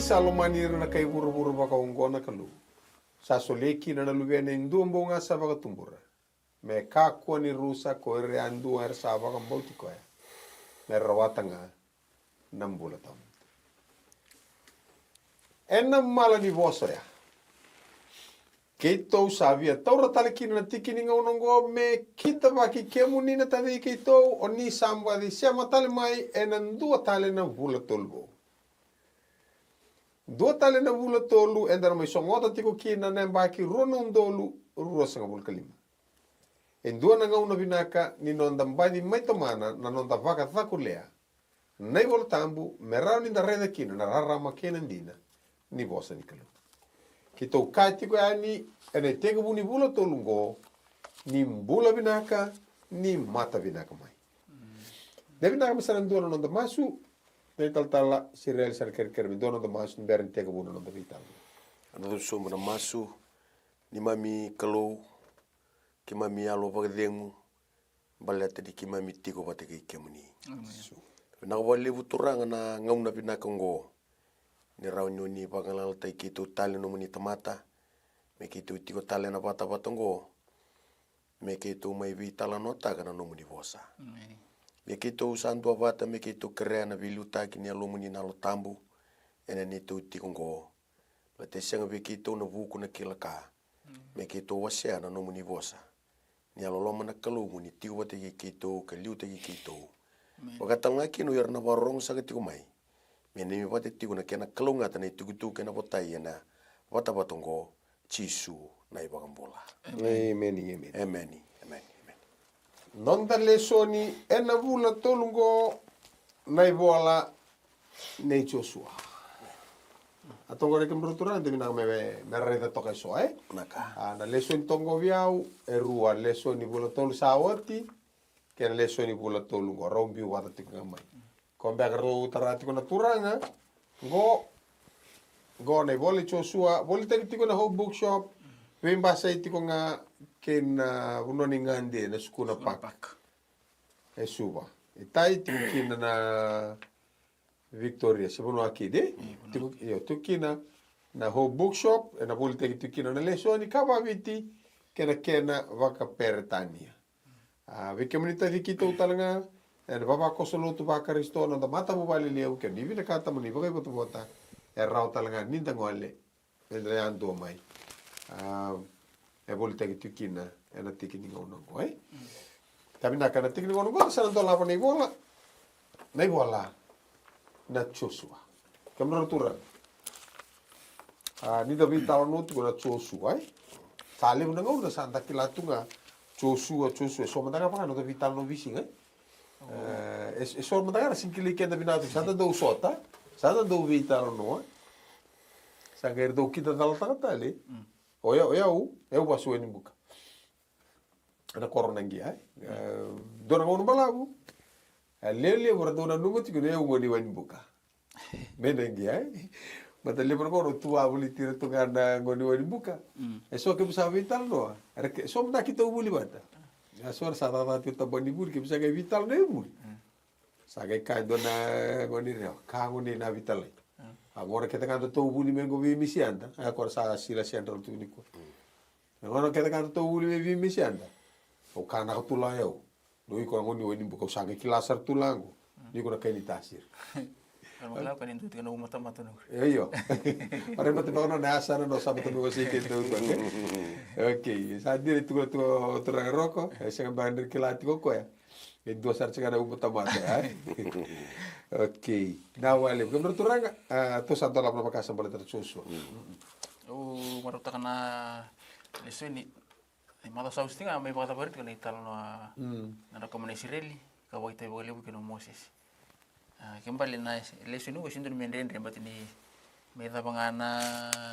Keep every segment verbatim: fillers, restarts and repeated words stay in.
Sa lomani ira na kai vuravura vakaoqo na Kalou. Sa solia kina na Luvena e dua bau ga sa vakatubura, me kakua ni rusa ko ira yadua era sa vakabauti koya, me rawata ga na bula tawamudu. Ena mala ni vosa oya, keitou sa via taura tale kina na tiki ni gauna oqo me kitavaki kemuni na tacei keitou, o ni sa baci sema tale mai ena dua tale na vula tolu vou. Dua tale na vula tolu eda na mai sogota tiko kina na yabaki rua na udolu ruasagavulu ka lima. E dua na gauna vinaka ni noda baci mai tomana na noda vakacakulea na iVola Tabu, me rawa ni da raica kina na rarama kei na dina ni vosa ni Kalou. Keitou kaya tiko yani ena itekivu ni vula tolu oqo, ni bula vinaka, ni mata vinaka mai. Na vinaka me sa na dua na noda masu. Na italatala Sireli sa na kerekere me dua na noda masu ni bera ni tekivu na noda veitalanoa. Na cuva sobu na masu. Neimami Kalou, keimami yalo vakacegu, baleta ni keimami tiko vata kei kemuni. Vinaka vakalevu Turaga na gauna vinaka oqo, ni rawa ni o ni vagalalataki keitou tale na nomuni tamata, me keitou tiko tale ena vatavata oqo, me keitou mai veitalanoataka na nomuni vosa. Ia keitou sa duavata me keitou kerea na veiliutaki ni Yalomuni na Yalo Tabu ena neitou tiko oqo. Baleta e sega vei keitou na vuku na kila ka, me keitou wasea na nomuni vosa. Ni yalololoma na Kalou mo ni tiko vata kei keitou ka liutaki keitou. Vakatalega kina o ira na vakarorogo saka tiko mai, me neimami vata tiko na kena kalougata na itukutuku kei na votai ena vatavata oqo, Jisu na iVakabula. Emeni, emeni. Emeni, emeni, emeni. Noda lesoni ena vula tolu oqo, na ivola nei Josua. A toqo reke mro Turaga, de vinaka me, me raica toka eso, e? Vinaka. A, na lesoni toqo vei au e rua, lesoni vula tolu sa oti, kei na lesoni vula tolu oqo, rau biu vata tiko ga mai. Ko beka rau tara tiko na Turaga, qo, qo na ivola i Josua, volitaki tiko na Hope Bookshop, veibasai tiko ga kei na vanua ni gade na Sukuna Park. E Suva. E tai tiko kina na Victoria, se vanua kina, e? Tiko, io, tiko kina na Hope Bookshop, ena volitaki tiko kina na lesoni ka vakaviti, kei na kena vakaperetania. A, vei kemuni taci keitou tale ga, ena vavakoso lotu vaKarisito, noda matavuvale levu, ke ni vinakata mo ni vakaivotavota, e rawa tale ga ni da gole, eda yadua mai. A, e volitaki tiko kina ena tiki ni gauna oqo, e? Ka vinaka, na tiki ni gauna oqo, sa na dolava na ivola, na ivola na Josua. Kemudrau na turaga. A, ni da veitalanoa tiko na Josua, e? Sa levu na gauna sa da kila tu ga Josua, Josua, e so mada ga vaka na noda veitalanoa veisiga, e? E, e so mada ga na sega ni kilai keda vinaka tu, sa da dau sota, sa da dau veitalanoa. Sa qai dau kida calataka tale. O yau, o yau, o yau vasu Wainibuka. Na koro na qia, e? E, dua na gauna balavu. E, levulevu era dau nanuma tiko ni o yau gone ni Wainibuka. Me na qia, e? Mata levu na gauna tu a voliti ira tu ga na gone ni Wainibuka. E so keimami sa veitalanoa. Era ke, so mada keitou vuli vata. E so era sa cakacaka tiko tabana ni vuli, keimami sa qai veitalanoa e vuli. Sa qai kaya e dua na gone ni Rewa, ka gone na vitalai. A gone kece ga datou vuli mai qo vei misi yada, a kora sa sila Central tu nikua. Na gone kece ga datou vuli mai vei misi yada. Au ka naka tu la yau. Dou iko na gone ni Wainibuka, au sa qai kila sara tu la qo. Ni ko na kai ni tasiri. Io. Ora mata baka na yasana no sa mata baka sei keitou tu. Okay, sa dina tu tu tu ranga roko, e sega beka ni kila tiko koya. E dua sara tiko na uba tamata, e? Okay. Na wale, kemudrau turaga, a, tou sa dolava na vakasama baleta na Josua. Au marautaka na lesoni, e macawa sa oti tiko ga mai vakacavari tiko na italanoa na drau kama na Isireli, ka vakaitavi vakalevu kina o Moses. A, ke bale na lesoni oqo e sega ni dua me dredre, baleta ni mai cava ga na,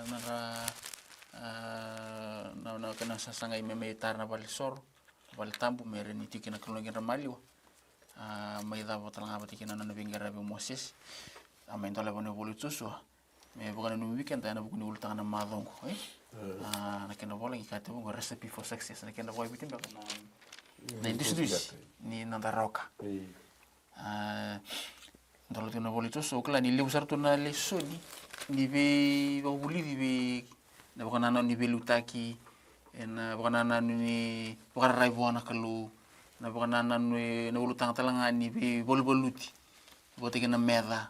na, na, a, na, na, kena sasagai me mai tara na vale soro. Vale tabu me rawa ni tiko kina na kalou na qedra maliwa. A, mai cava tale ga vata kina na nona veiqaravi o Moses. A, mai dolava na ivola i Josua. Me vakananumi vei keda ena vuku ni ulutaga na macawa oqo, e? A, na kena vola qai kaya tiko qo, recipe for success. Na kena vakaviti beka na, na idusidusi ni noda roka. A, Dola tiko na vola i Josua, au kila ni levu sara tu na lesoni ni veivakavulici vei na vakanananu ni veiliutaki, ena vakanananu ni vakararai vua na Kalou, na vakanananu ena ulutaga tale ga ni veivaluvaluti vata kei na meca,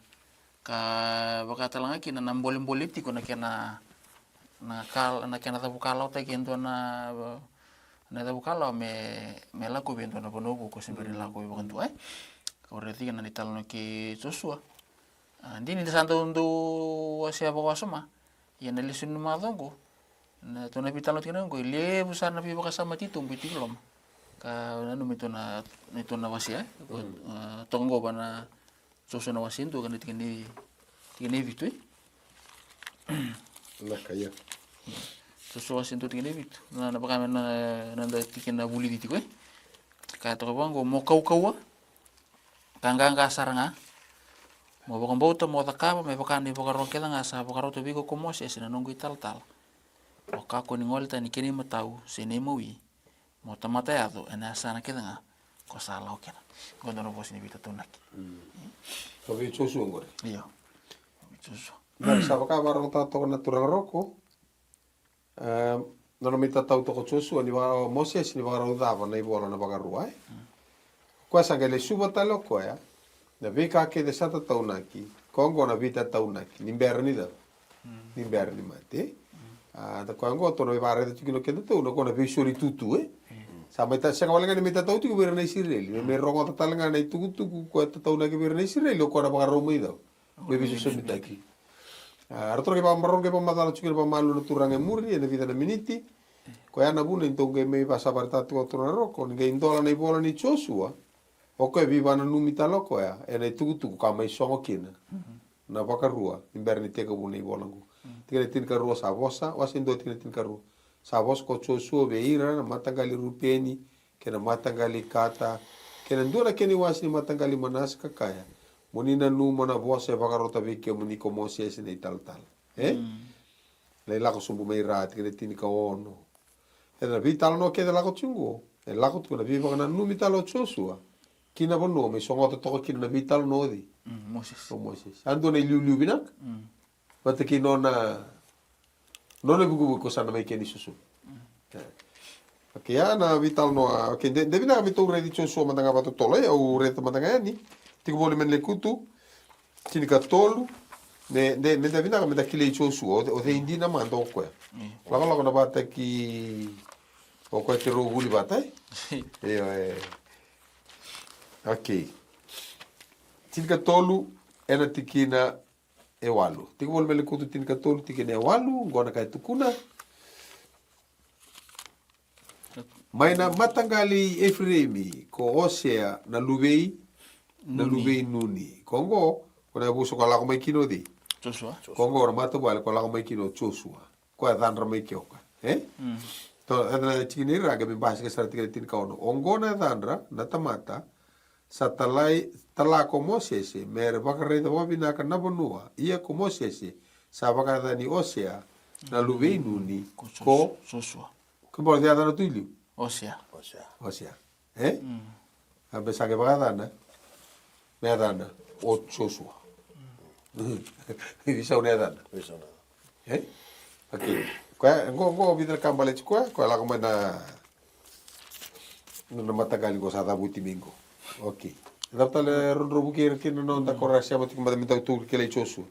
ka vaka tale ga kina na bolebole tiko na kena, na kal-, na kena cavukalaotaki e dua na, na cavukalawa me, me lakovi e dua na vanua vou ko se bera ni lakovi vakadua, e. Ka au raica tiko na italanoa kei Josua. A, dina ni da sa dau, dau wasea vakawasoma. Ia na lesoni ni macawa oqo, na tou na veitalanoa tiko na oqo, e levu sara na veivakasama titobu e tiko i loma. Ka nanuma me tou na, me tou na wasea, e. Mm. A, toka oqo va na Josua na wase dua ka na tikina e, tikina e vitu, e. Na ka ia. Josua wase dua tikina e vitu. Na, na vaka me na, na da tikina vulici tiko, e. Ka toka vaqo, mo kaukauwa ka qaqa sara ga. Mo vakabauta mo cakava me vaka na ivakaro kece ga sa vakarota vei iko ko Mosese na noqu italatala. Mo kakua ni gole tani kei na imatau se na imawi. Mo tamata yaco ena yasana kece ga ko sa lako kina. Qo dua na vosa ni veitataunaki. Mm. Ko vei Josua qori? Io. Vei Josua. Na sa vaka vakarogotaka toka na turaga Roko. E, nona mai tatau toka o Josua ni vaka, o Mosese ni vakarau cava na ivola na vakarua, e? Mm. Koya sa qai lesuva tale o koya na veika kece sa tataunaki, ko oqo na veitataunaki ni bera ni cava? Mm. Ni bera ni mate, e? Mm. A, da koya oqo tou na veivakaraica tiko kina o kedatou, na koya na veisolitutu, e? Mm. Sa mai ta-, sega wale ga ni mai tatau tiko vei ira na Isireli, me, me rogoca tale ga na itukutuku koya tataunaki vei ira na Isireli, o koya na vakarau mai cava? Me veisosomitaki. A, ratou na qai vakamarau, qai vakamacala tiko kina vakamalua na turaga e muri, ena vica na miniti. Koya na vuna e dou qai mai vakasavaritaka tiko o turaga Roko, ni qai dola na ivola nei Josua, o koya e veivakananumi tale o koya ena itukutuku ka mai sogo kina. Mhm. Na vakarua, ni bera ni tekivu na ivola qo. Mhm. Tikina tinikarua sa vosa, wase dua tikina tinikarua. Sa vosa ko Josua vei ira na mataqali Rupeni, kei na mataqali Kata, kei na dua na kena iwase ni mataqali Manase ka kaya, mo ni nanuma na vosa e vakarota vei kemuni ko Mosese na italatala. E? Mm. Na ilako sobu mai ra, tikina tinikaono. E na veitalanoa kece lako tiko qo, e lako tiko na veivakananumi tale o Josua ki na vanua me sogota toka kina na veitalanoa o cei? Mm, Mosese. O Mosese. A dua na iliuliu vinaka. Mm. Vata kei nona, nona vukivuki ko sa na mai kena isosomi. Mm. E. Okei, a na veitalanoa, okei, de, de vinaka me tou raici Josua mada ga vakatotolo, e, au raica mada ga yani, tiko voli mai na Lekutu, tinikatolu, me, de, me da vinaka me da kilai Josua, o, o cei dina mada o koya. Mm. Lakolako na vata ki, o koya keirau vuli vata, e? Io, e. Okei. Tinikatolu, ena tikina e walu. Tiko voli mai Lekutu tinikatolu, tikina e walu, qo na ka e tukuna. Mai na mataqali Efiraimi, ko Osea na luvei, na Nuni. Luvei Nuni. Ko qo, ko na yavusa ko lako mai kina o cei? Josua. Ko qo na matavuvale ko lako mai kina o Josua. Ko yacadra mai ke o koya, e? Mm. To, e na tikina i ra, qai me basika sara tikina tinikaono. Oqo na yacadra na tamata sa talai, tala ko Mosese, me ra vakaraica vakavinaka na vanua. Ia ko Mosese sa vakayacani Osea na luvei Nuni ko Jo-, ko Josua. Ko bau yacana tu i liu? Osea. Osea. Osea. E? Mm. A me sa qai vakayacana, me yacana o Josua. Mm. Veisau na yacana. Veisau na yacana. E? Okei. Koya, qo, qo vica na ka baleti koya, koya lako mai na, na, na mataqali qo sa cavuti mai qo. Okei. Cava tale drodro vukei ira kina na noda, mm, koro sema tiko mada me dau tu kilai Josua.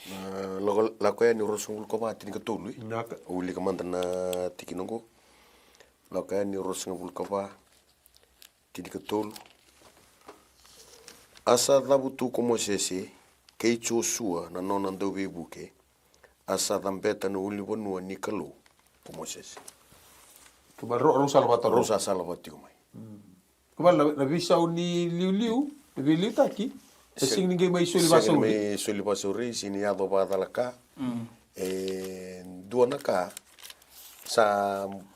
Na lako, lako yani ruasagavulu ka va tinikatolu, e? Naka. Au wilika mada na tikina qo. Lako yani ruasagavulu ka va. Tinikatolu. A sa cavutu ko Mosese kei Josua na nona dauveivuke, a sa cabeta na ulunivanua ni Kalou ko Mosese. Kemuni rau, rau sala vata, rau sa sala vata tiko mai. Mm. Kemuni na, na veisau ni liuliu, na veiliutaki. E sega ni qai mai soli vakasauri. Sega ni mai soli vakasauri, sega ni yaco vakacalaka. Mm. E dua na ka sa,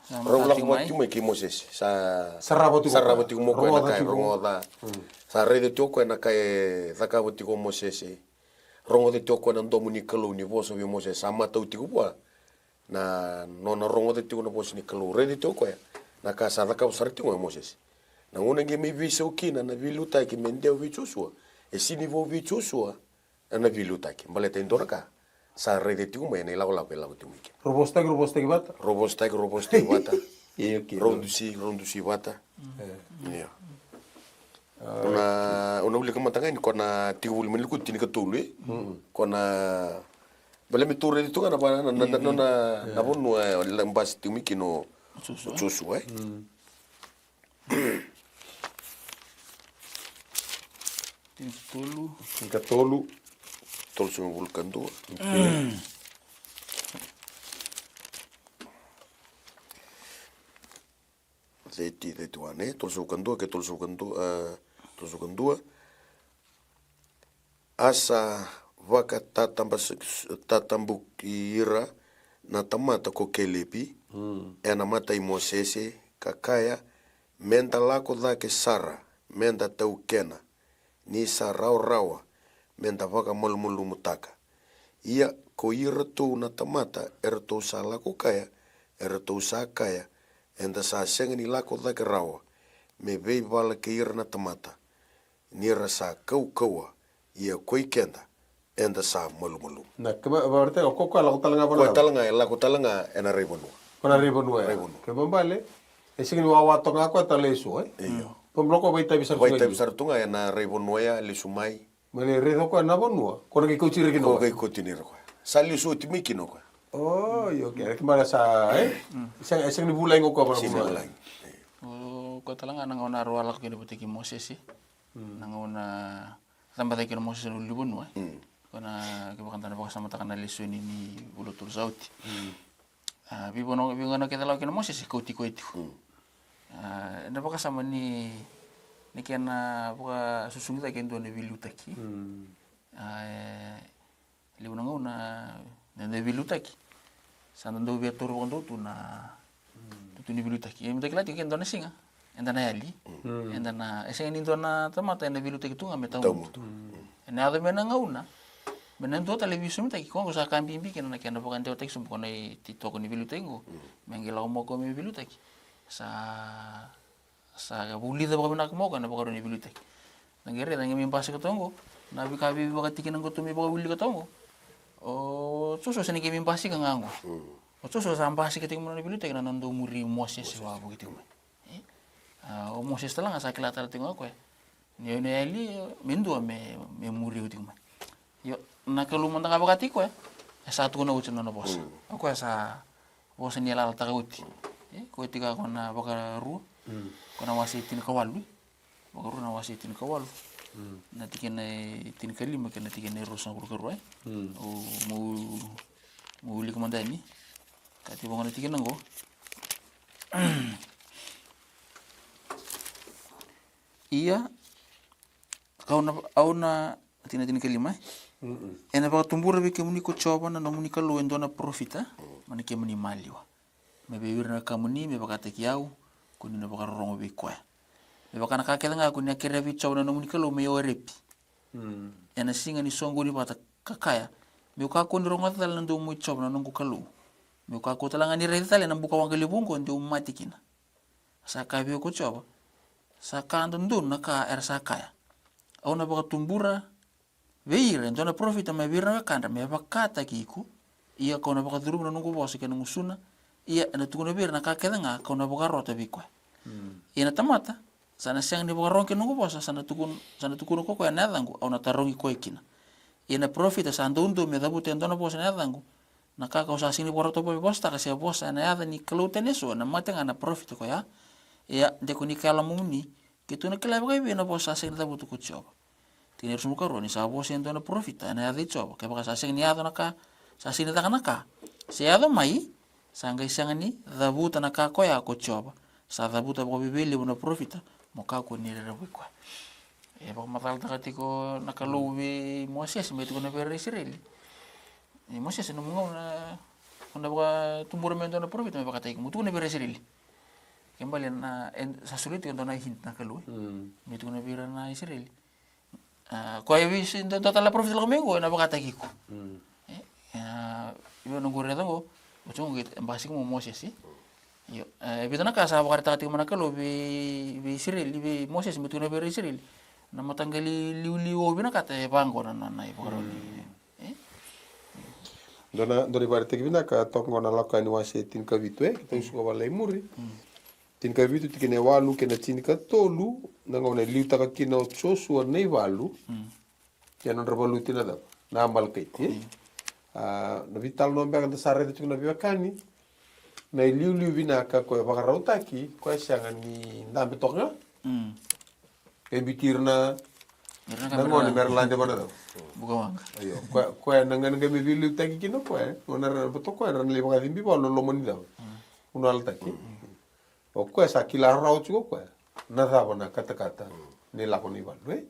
sa rau lako vata tiko mai kei Mosese. Sa, sa rava tiko, sa rava tiko mai o koya na ka e rogoca. Mm. Sa raica tiko o koya na ka e cakava tiko o Mosese. Rogoca tiko o koya na domo ni Kalou ni vosa vei Mosese. Sa matau tiko vua na nona rogoca tiko na vosa ni Kalou. Raica tiko o koya na ka sa cakava sara tiko mai o Mosese. Na gauna qai mai veisau kina na veiliutaki me dewa vei Josua, E sini vou vei Josua ena veiliutaki. Baleta e dua na ka sa raica tiko mai ena ilakolako e lako tiko mai kina. Rau vosataki, rau vosataki vata. Rau vosataki, rau vosataki vata. Rau dusi, rau dusi vata. Io. Au na, au na wilika mada ga yani ko na Tiko Voli mai na Lekutu tinikatolu, e? Ko na, bale me tu raici tu ga na, na, na, na, na, na vanua e la basi tiko mai kina o Josua, e? Tinikatolu. Tinikatolu. Tolusagavulu ka dua. Thirty, thirty-one, e? Tolusagavulu ka dua kei tolusagavulu ka dua, e, tolusagavulu ka dua. A sa vakatatabuki ira na tamata ko Kelepi ena mata i Mosese, ka kaya, me da lako cake sara, me da taukena, ni sa rawarawa me da vakamalumalumutaka. Ia ko iratou na tamata eratou sa lako kaya, eratou sa kaya, eda sa sega ni lako cake rawa me veivala kei ira na tamata, ni ra sa kaukauwa, ia koi keda eda sa malumalumu. Na kena vakaraitaka o koya e lako tale ga vanua. Koya tale ga e lako tale ga ena raivanua. Ko na raivanua ya. Raivanua. Kena ibalebale e sega ni wawa toka ga koya tale eso, e? Io. Ko bula ko vakaitavi sara tu ga. Vakaitavi sara tu ga ena raivanua ya, lesu mai. Mai na raica o koya na vanua ko na qai kauti ira kina o koya. Ko qai kauti ira kina o koya. Sa lesu oti mai kina o koya. O, io, okay. Kena ibalebale sa, e? Sega, e sega ni vulagi o koya vanua. Sega ni vulagi. O koya tale ga na gauna rau a lako kina vata kei Mosese. Na gauna caba cake kina o Mosese na ulunivanua, e? Ko na, kevaka da na vakasamataka na lesoni ni vula tolu sa oti. A, veivanua, veigauna kece e lako kina o Mosese e kauti koya tiko. A, eda vakasama ni, ni kena vakasusugi cake e dua na veiliutaki. A, e levu na gauna na, na veiliutaki sa da dau via taura vakadua tu na tutu ni veiliutaki. Ia me da kila tiko ke dua na siga eda na yali. Eda na, e sega ni dua na tamata ena veiliutaki tu ga me tawamudu. Ena yaco mai na gauna me na dua tale veisomitaki, koya qo sa ka bibi kina na kena vakadewataki sobu ko na ititoko ni veiliutaki qo. Me qai lako mai o koya me veiliutaki, sa sa vulica vakavinaka mai o koya na ivakarau ni veiliutaki. Na qai raica, qai mai basika toka qo na veika veivakatikina qo tou mai vakawilika toka qo. O Josua sa na qai mai basika ga qo. O Josua sa basika tiko mai na nona veiliutaki na nona dau muri Mosese wavoki tiko mai. E? A, o Mosese tale ga sa kila tale tiko ga o koya ni o na yali me dua me, me muri au tiko mai. Io, na Kalou mada ga vakataki koya e sa tukuna oti na nona vosa. O koya sa vosa ni yalayalataka oti. E, ko e tiko ko na Vakarua, ko na wase tinikawalu. Vakarua na wase tinikawalu, na tikina e tinikalima kei na tikina e ruasagavulu ka rua, e. O, mo, mo wilika mada yani. Ka tiko qo na tikina qo. Ia, kau na, au na, tikina tinikalima, e? Ena vakatubura vei kemuni ko Jiova na nomuni Kalou e dua na parofita mai na kemuni maliwa, me vei ira na wekamuni, me vakataki au, ko ni na vakarorogo vei koya. Me vaka na ka kece ga ko ni a kerea vei Jiova na nomuni Kalou mai Orepi. Ena siga ni soqoni vata ka kaya, me'u kakua ni rogoca tale na domo i Jiova na noqu Kalou. Me'u kakua tale ga ni raica tale na bukawaqa levu oqo de'u mate kina. Sa kaya vei au ko Jiova, sa ka dodonu na ka era sa kaya. Au na vakatubura vei ira e dua na parofita mai vei ira na wekadra me vakataki iko. Ia kau na vakacuruma na noqu vosa kei na gusuna. Ia ena tukuna vei ira na ka kece ga kau na vakarota vei koya. Ia na tamata sa na sega ni vakarogo kei na noqu vosa, sa na tukuna, sa na tukuna ko koya ena yacaqu, au na tarogi koya kina. Ia na parofita sa doudou me cavuta e dua na vosa ena yacaqu, na ka kau sa sega ni vakarota vakavosataka se vosa ena yaca ni kalou tani eso, ena mate ga na parofita koya. Ia de ko ni kaya e lomamuni, keitou na kila vakaevei na vosa sa sega ni cavuta ko Jiova? Tikina e ruasagavulu ka rua, ni sa vosa e dua na parofita ena yaca i Jiova, kevaka sa sega ni yaco na ka, sa sega ni caka na ka, se yaco mai, sa qai sega ni cavuta na ka koya ko Jiova. Sa cavuta vakavivilivili na parofita, mo kakua ni rerevaki koya. E vakamacalataka tiko na Kalou vei Mosese me tukuna vei ira na Isireli. E Mosese, nomu gauna, o na vakatubura mai e dua na parofita me vakataki iko, mo tukuna vei ira na Isireli. Ke bale na, e, sa solia tiko e dua na hint na Kalou, e? Me tukuna vei ira na Isireli. A, koya e veisi dua, dua tale na parofita lako mai qo ena vakataki iko. E, a, io, noqu raica qo, oti qo e basika mai o Mosese. Io, e, vica na ka sa vakaraitaka tiko mai na Kalou vei, vei Isireli, vei Mosese me tukuna vei ira na Isireli. Na mataqali liuliu au vinakata e vaqo na nona ivakarau ni, e? Dua na, dua na ivakaraitaki vinaka toka qo na Lako Yani wase tinikavitu, e, keitou suka vale i muri. Tinikavitu, tikina e walu kei na tinikatolu, na gauna e liutaka kina o Josua na ivalu kei na nodra valuti na cava? Na Amalekaiti, e? A, na veitalanoa beka da sa raica tiko na veiwekani, na iliuliu vinaka koya e vakarautaki, koya e sega ni dabe toka ga. E biuti ira na, na gone me ra lade vua na cava? Bukawaqa. Io, koya, koya na gauna ga me veiliutaki kina koya, e? Gona era na vata koya, era na lai vakacibi valu na loma ni cava? Vanua yalataki. O koya sa kila rawa tiko o koya na cava na katakata ni lako ni valu, e?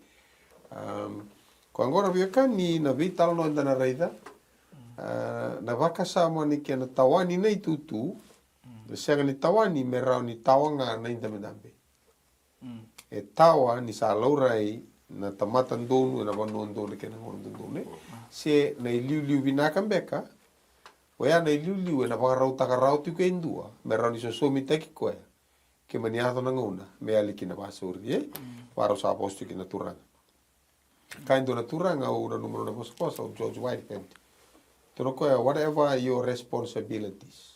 Am, koya qo na veiwekani na veitalanoa eda na raica, a, na vakasama ni kena tawani na itutu, e sega ni tawani me rawa ni tawa ga na idabedabe. E tawa ni sa laurai na tamata donu ena vanua donu kei na gauna dodonu, e? Se na iliuliu vinaka beka, oya na iliuliu ena vakarautaka rawa tiko e dua me rawa ni sosomitaki koya ke mani yaco na gauna me yali kina vakasauri, e? Vakarau sa vosa tiko kina na turaga. Kaya e dua na turaga, au nanuma na nona vosavosa, o George Whitehead. Tukuna o koya, whatever your responsibilities,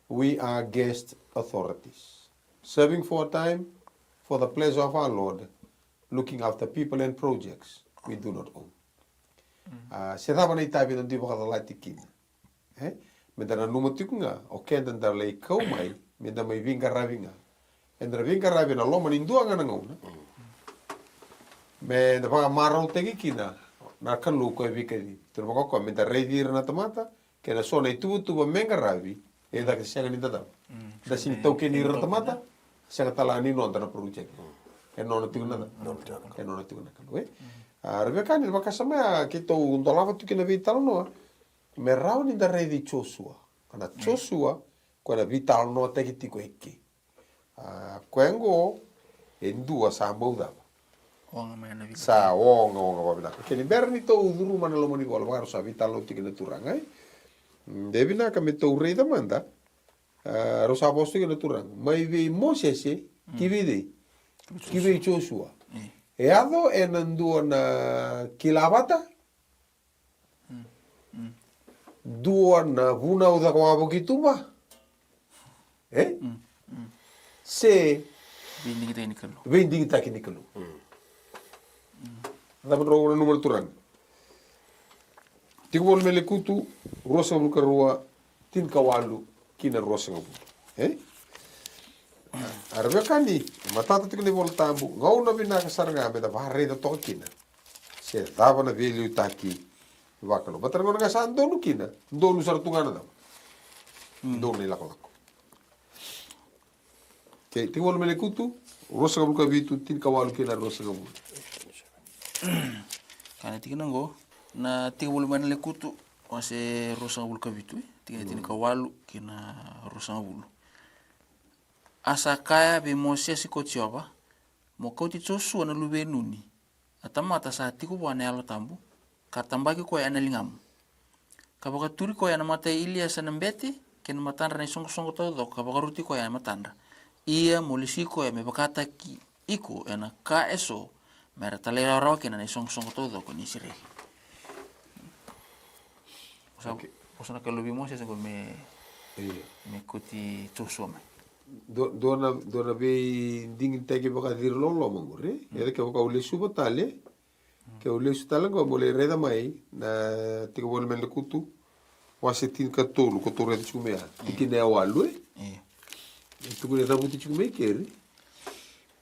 we are guest authorities, serving for a time for the pleasure of our Lord, looking after people and projects we do not own. A, se cava na itavi eda dui vakacalati kina, e? Meda nanuma tiko ga o keda da lai kau mai meda mai veiqaravi ga. Eda na veiqaravi ena loma ni dua ga na gauna meda vakamarautaki kina na Kalou koya e veikacivi. Tukuna vaka o koya meda raici ira na tamata kei na so na ituvatuva me qaravi, e cake sega ni da cava? Da sega ni taukeni ira na tamata. Sega tale ga ni noda na project. E nona tiko na cava? E nona tiko na Kalou, e? A, ra veiwekani, na vakasama ya keitou dolava tu kina veitalanoa me rawa ni da raici Josua. Ka na Josua koya na veitalanoataki tiko eke. A, koya qo e dua sa bau cava? Sa ogaoga vakavinaka. Ke ni bera ni tou curuma na loma ni vola, vakarau sa veitalanoa tiko na turaga, e? De vinaka me tou raica mada. A, rau sa vosa tiko na turaga mai vei Mosese ki vei cei? Ki vei Josua. E yaco ena dua na kila vata, dua na vunau caka wavoki tuba, e? Se veidigitaki ni Kalou. Veidigitaki ni Kalou. Cava drau nanuma na turaga? Tiko Volu mai Lekutu ruasagavulu ka rua, tinikawalu ki na ruasagavulu, e? A, ra veiwekani, matata tiko na iVola Tabu, gauna vinaka sara ga meda vakaraica toka kina se cava na veiliutaki vakalou. Baleta na gauna ga sa donu kina, donu sara tu ga na cava? Donu na ilakolako. Okei, Tiko Volu mai Lekutu ruasagavulu ka vitu, tinikawalu ki na ruasagavulu. Ka na tikina qo, na Tiko Volu mai na Lekutu, wase ruasagavulu ka vitu, e? Tikina tinikawalu ki na ruasagavulu. A sa kaya vei Mosese ko Jiova, mo kauti Josua na luve i Nuni, a tamata sa tiko vua na Yalo Tabu, ka tabaki koya ena ligamu. Ka vakaturi koya ena mata i Iliesa na bete, kei na matadra na isoqosoqo taucoko, ka vakaroti koya e matadra. Ia mo lesi koya me vakataki iko ena ka eso, me ra talairawarawa kina na isoqosoqo taucoko ni Isireli. Sa, okei, vosa na Kalou vei Mosese qo me, io, me kauti Josua mai. Dua, dua na, dua na veidigitaki vakaciri loloma qori, e? Ia kevaka au lesuva tale, ke au lesu tale qo, mo lai raica mai na Tiko Volu mai Lekutu wase tinikatolu, ko tou raica tiko mai ya. Tikina e walu, e? Io. E tukuni e cavuti tiko mai keri.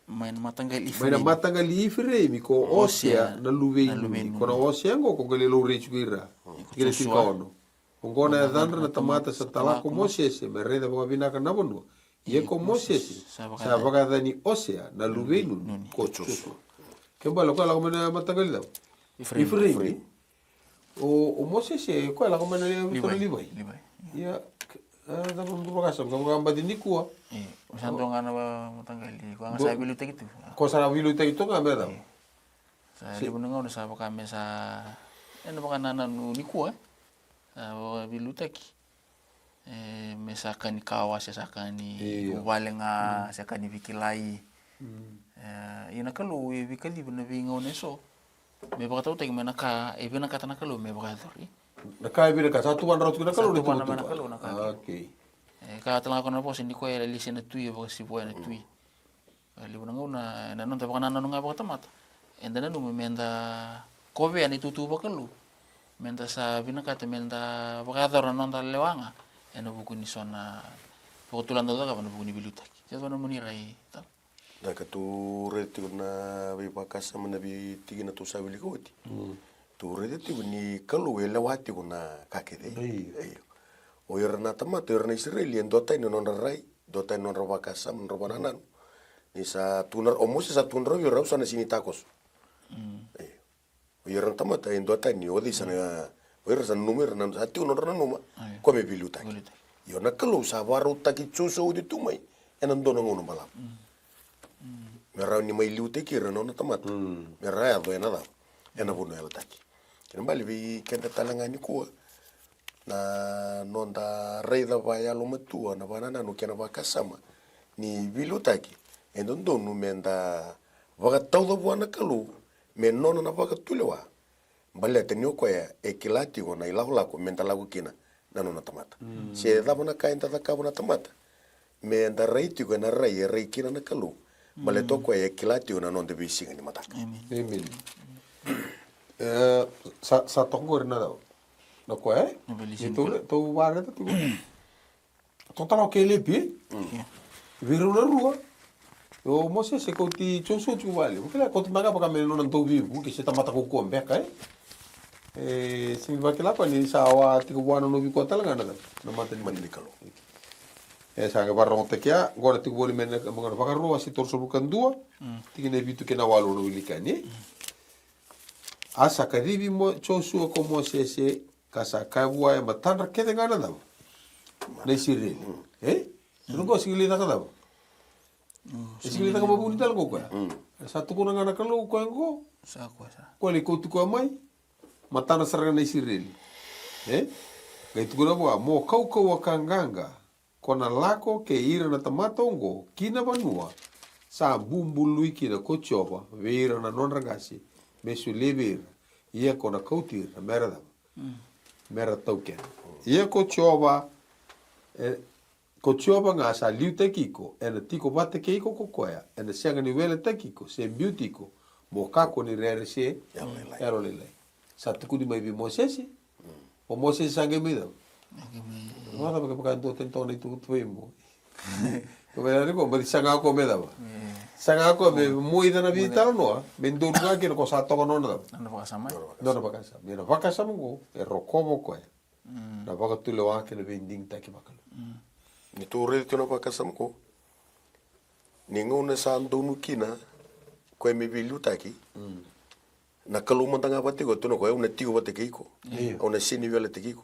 Mai na mataqali Ifireimi. Mai na mataqali Ifireimi ko Osea na luve i Nuni. Ko na Osea qo ko qai lai laurai tiko ira. Tikina tinikaono. Oqo na yacadra na tamata sa tala ko Mosese me raica vakavinaka na vanua. Ia ko Mosese sa vakayacani Osea na luve i Nuni ko Josua. Ke bale o koya lako mai na mataqali cava? Ifireimi. O, o Mosese o koya lako mai na Livai. Ia, e, cava na vakasama, ka vakabati nikua. Io, o sa dua ga na mataqali, ko ga sa veiliutaki tu. Ko sa veiliutaki tu ga me cava? Sa levu na gauna sa vaka me sa, ena vakanananu nikua, e? Sa veiliutaki. E, me sa ka ni kawa, se sa ka ni vale ga, se ka ni veikilai. E, ia na Kalou e veikacivi na veigauna eso me vakatautaki mai na ka e vinakata na Kalou me vakayacori. Na ka e vinakata, sa tuvana rawa tiko na Kalou, sa tuvana mai na Kalou na ka. Okay. E kaya tale ga ko na vosa ni koya e lesi ena tui e vakasivoya na tui. E levu na gauna ena noda vakanananu ga vakatamata, eda nanuma meda kovea na itutu vakalou, meda sa vinakata meda vakayacora na noda lewa ga ena vuku ni so na vakatulagatataki ena vuku ni veiliutaki. Sa vaka na nomuni rai tale. Da ka tou raica tiko na veivakasama, na veitikina tou sa wilika oti. Tou raica tiko ni Kalou e lewa tiko na ka kece. Io. O ira na tamata, o ira na Isireli, e duatani na nodra rai, duatani na nodra vakasama, nodra vakanananu. Ni sa tukuna, o Mosese sa tukuna vei ira, au sa na sega ni takoso. Io. O ira na tamata e duatani, o cei sa na, o ira sa nanuma, ira na, sa tiko nodra nanuma ko me veiliutaki. Io, na Kalou sa vakarautaki Josua oti tu mai ena dua na gauna balavu. Me rawa ni mai liutaki ira na nona tamata me ra yaco ena cava? Ena vanua yalataki. Kena bale vei keda tale ga nikua, na noda raica vakayalomatua na vakanananu kei na vakasama ni veiliutaki, e dodonu meda vakatauca vua na Kalou me nona na vakatulewa. Baleta ni o koya e kila tiko na ilakolako meda lako kina na nona tamata. Se cava na ka eda cakava na tamata, meda rai tiko ena rai e rai kina na Kalou. Baleta o koya e kila tiko na noda veisiga ni mataka. Amen. E, sa, sa toka qori na cava? Na koya, e? Ni tou, tou vakaraica tiko. Totolo o Kelepi, e? Vei rau na rua. O Mosese kauti Josua tiko vale. O kila kauti mai ga vaka me nona dauveivuke se tamata kaukaua beka, e? E, sega ni vakila koya ni sa wa tiko vua na novi koya tale ga na, na mata ni, mata ni Kalou. E sa qai vakarogotaki ya, qo na tiko voli me na, me na Vakarua wase tolusagavulu ka dua, tikina e vitu kei na walu na wilika ni. A sa kacivi Mo-, Josua ko Mosese, ka sa kaya vua e matadra kece ga na cava? Na Isireli. E? Sa na qo sega ni lai caka cava? E sega ni lai caka vavuni tale ko koya. E sa tukuna ga na Kalou koya qo. Sa koya sa. Koya lai kauti koya mai. Matadra sara ga na Isireli. E? Qai tukuna vua, mo kaukauwa ka qaqa. Ko na lako kei ira na tamata oqo ki na vanua sa bubului kina ko Jiova vei ira na nodra qase me solia vei ira, ia ko na kauti ira me ra cava? Me ra taukena. Ia ko Jiova, e, ko Jiova ga sa liutaki iko, ena tiko vata kei iko ko koya, ena sega ni weletaki iko se biuti iko mo kakua ni rere se yalolailai. Sa tukuni mai vei Mosese. O Mosese sa qai mai cava? Sa qai mai. Mo cava kevaka e dua tani toka na itukutuku vei mo. Ko mai na riko, baci saga ko me cava? Saga ko me muaca na veitalanoa, me donu ga kina ko sa toka nona cava? Nona vakasama. Nona vakasama. Ia na vakasama qo e rokova o koya na vakatulewa kei na veidigitaki vakalou. Ni tou raica tu na vakasama qo, ni gauna sa donu kina koya me veiliutaki, na Kalou mada ga vata iko, tukuna o koya, au na tiko vata kei iko. Io. Au na sega ni weletaki iko.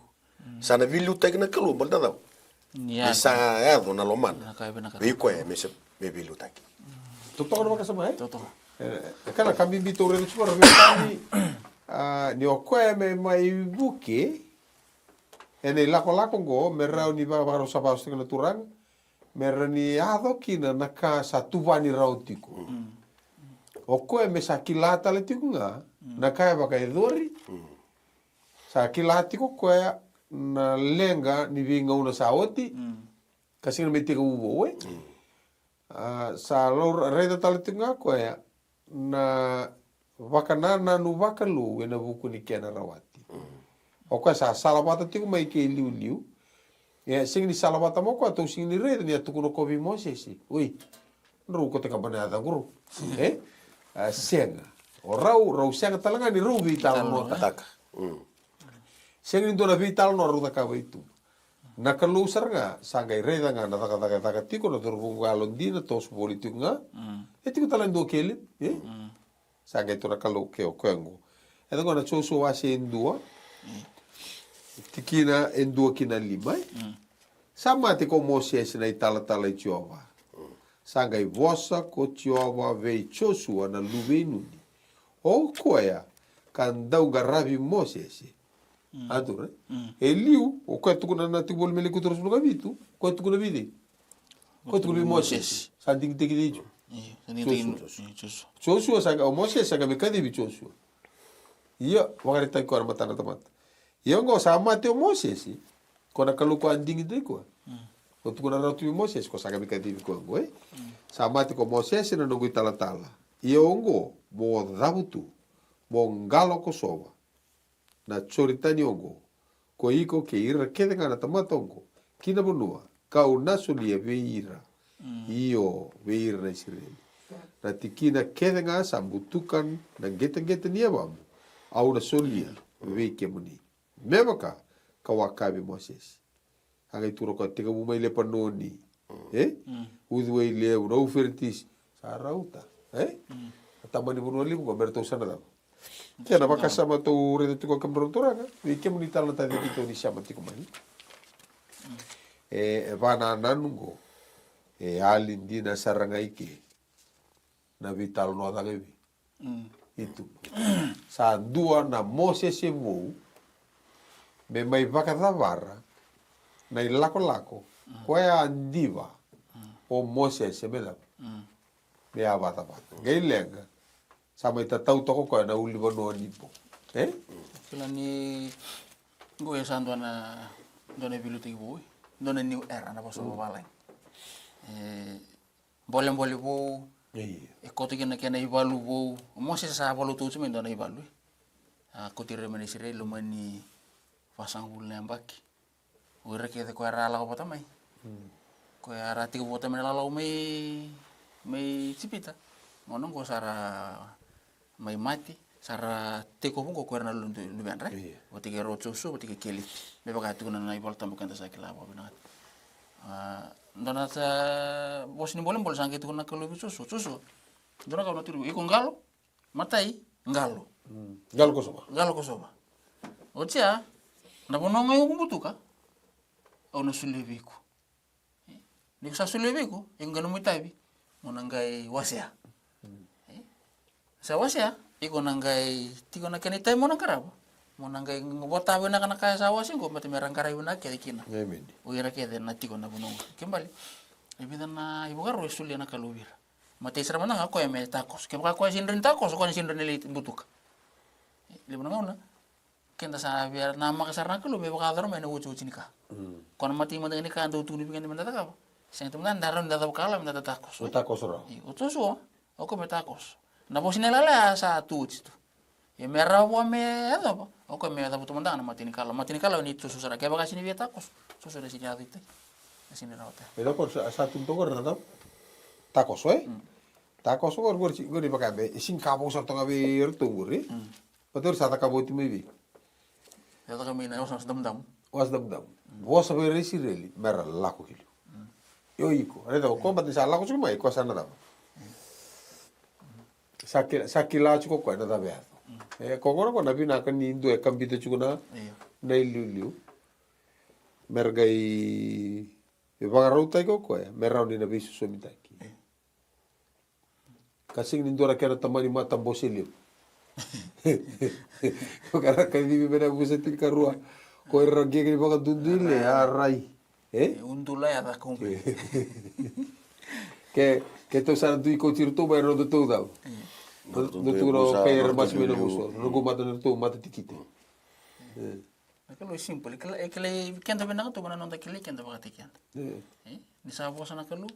Sa na veiliutaki na Kalou baleta na cava? Ni sa yaco na lomana vei koya me se, me veiliutaki. Totoka na vakasama, e? Totoka. E, e, ka na ka bibi tou raica tiko, ra veiwekani, a, ni o koya me mai vuke ena ilakolako qo, me rawa ni va-, vakarau sa vakasautaka na Turaga, me rawa ni yaco kina na ka sa tuvani rawa tiko. O koya me sa kila tale tiko ga na ka e vakayacori, sa kila tiko koya na leqa ni veigauna sa oti, ka sega ni mai tekivu vou, e? A, sa lau ra-, raica tale tiko ga koya na vakanananu vakalou ena vuku ni kena rawati. O koya sa salavata tiko mai kei liuliu. E sega ni salavata mo koya, tou sega ni raica ni a tukuna ko vei Mosese, oi, drau kote ka bana yacaqu rau. E? A, sega. O rau, rau sega tale ga ni rau veitalanoataka. Sega ni dua na veitalanoa rau cakava i tuba. Na Kalou sara ga sa qai raica ga na cakacaka e caka tiko na cauravou yalodina, toso voli tiko ga. E tiko tale e dua o Kelepi, e? Sa qai tu na Kalou ke o koya qo. E caka na Josua wase e dua, tikina e dua ki na lima, e? Sa mate ko Mosese na italatala i Jiova. Sa qai vosa ko Jiova vei Josua na luve i Nuni. O koya ka dau qaravi Mosese. A tu, e? E liu, o koya tukuna na tiko voli me leku tolusagavulu ka vitu, o koya tukuna vei cei? O koya tukuna vei Mosese. Sa digitaki cei tu? Io, sa ni Josua. Io, Josua. Josua sa qai, o Mosese sa qai mai kacivi Josua. Ia, vakaraitaki koya na matana tamata. Ia oqo sa mate o Mosese, ko na Kalou ko a digitaki koya. Mm. Ko tukuna rawa tu vei Mosese, ko sa qai mai kacivi koya oqo, e? Mm. Sa mate ko Mosese na noqu italatala. Ia oqo, mo cavutu, mo qalo kosova na Joritani oqo, ko iko kei ira kece ga na tamata oqo, ki na vanua ka'u na solia vei ira, io, vei ira na Isireli. Na tikina kece ga sa butuka na qeteqete ni yavamu, au na solia vei kemuni. Me vaka ka'u a kaya vei Mosese. A qai tukuna o koya, tekivu mai Lepanoni, e? Mm. Uciwai levu, na Uferetisi. Sa rauta, e? Mm. Na tamani vanua levu qo, me ratou sa na cava? Kena vakasama tou raica tiko, kemudrau na turaga, vei kemuni tale na taci keitou ni sema tiko mai. Mm. E, e vanananu qo, e yali dina sara ga i ke na veitalanoa caka i vei. Mm. I tuba. Sa dua na Mosese vou me mai vakacavara na ilakolako, mm, koya a diva, mm, o Mosese me cava? Mm. Me a vakacavara. Qai leqa, sa mai tatau toka o koya na ulunivanua ni po. E? Kila ni qo e sa dua na, dua na veiliutaki vou, e? Dua na new era na vosa, mm, vavalagi. E, bolebole vou. Io. E koto kina na kena ivalu vou. O Mosese sa valu tu oti mai dua na ivalu, e. A kauti ira mai na Isireli loma ni vasagavulu na yabaki. O ira kece ko era a lako vata mai. Mm. Ko era a tekivu vata mai na lako mai, mai Ijipita. Gauna oqo sa ra mai mate, sa ra tekivu oqo ko ira na lu-, luvedra. Io. Vata kei ira o Josua, vata kei Keleti. Me vaka e tukuna na iVolatabu, keda sa kila vakavinaka. A, dua na ta-, vosa ni bolebole sa qai tukuna na Kalou vei Josua. Josua, dua na ka au na tukuna, iko qalo, matai, qalo. Mm. Qalo kosova. Qalo kosova. Oti ya, na vanua ga iko butuka, au na solia vei iko. Ni ko sa solia vei iko, iko qai nomu itavi, mo na qai wasea. E? Sa wasea, iko na qai tiko na kena itavi mo na qarava. Mo na qai vota vinaka na ka e sa wasea qo, baleta me ra qaravi vinaka kece kina. Amen. O ira kece na tiko na vanua qo. Kena ibalebale, e vica na ivakaro e solia na Kalou vei ira. Matai sara mada ga o koya me takoso. Kevaka o koya sega ni rawa ni takoso, o koya na sega ni rawa ni lai butuka. E, levu na gauna keda sa via namaka sara na Kalou me vakayacora mai na iotioti ni ka. Mm. Ko na matai mada ga ni ka dau tukuni vei keda meda cakava, sega tu mada ga ni da rawa ni da cakava, me da takoso. O takoso rawa. Io, o Josua, o koya me takoso. Na vosa ni yalayala ya sa tu oti tu. Ia me rawa vua me yacova, o koya me cavuta mada ga na mata ni kalawa. Mata ni kalawa nei Josua sara. Kevaka sega ni via takoso, Josua na sega ni yaco i tai. Na sega ni rawata. E, na koya sa, sa tu toka na cava? Takoso, e? Mm. Takoso qori, qori, qori vaka me, e sega ni ka vou sara toka vei iratou qori. Mm. Baleta o ira sa cakava oti mai vei? Sa cakava mai na Wasa Damudamu. Wasa Damudamu. Vosa vei ira Isireli me ra lako ki liu. Mm. Io iko, raica o koya baleta ni sa lako tiko mai, koya sa na cava? Sa kila, sa kila tiko o koya na cava e yaco. Mm. E, ko gona ko na vinaka ni dua e kabita tiko na, io, na iliuliu. Me ra qai vakarautaki o koya, me rawa ni na veisosomitaki. Io. Ka sega ni dua na kena tamani matabose levu. Ka ra kacivi mai na yavusa tinikarua. Ko ira ra qai kena vakadudui le, a rai. E? E, udula ya caka ume. Ke, keitou sa na dui kauti iratou mai na nodatou cava? E. Nodatou, nodatou, nodatou, sa, kai ira masu mai na yavusa. Noqu mata, nodatou mata tikite. E. Na Kalou e simple. E kilai, e kilai keda vinaka tu, na noda kilai keda vakataki keda. E. E? Ni sa vosa na Kalou,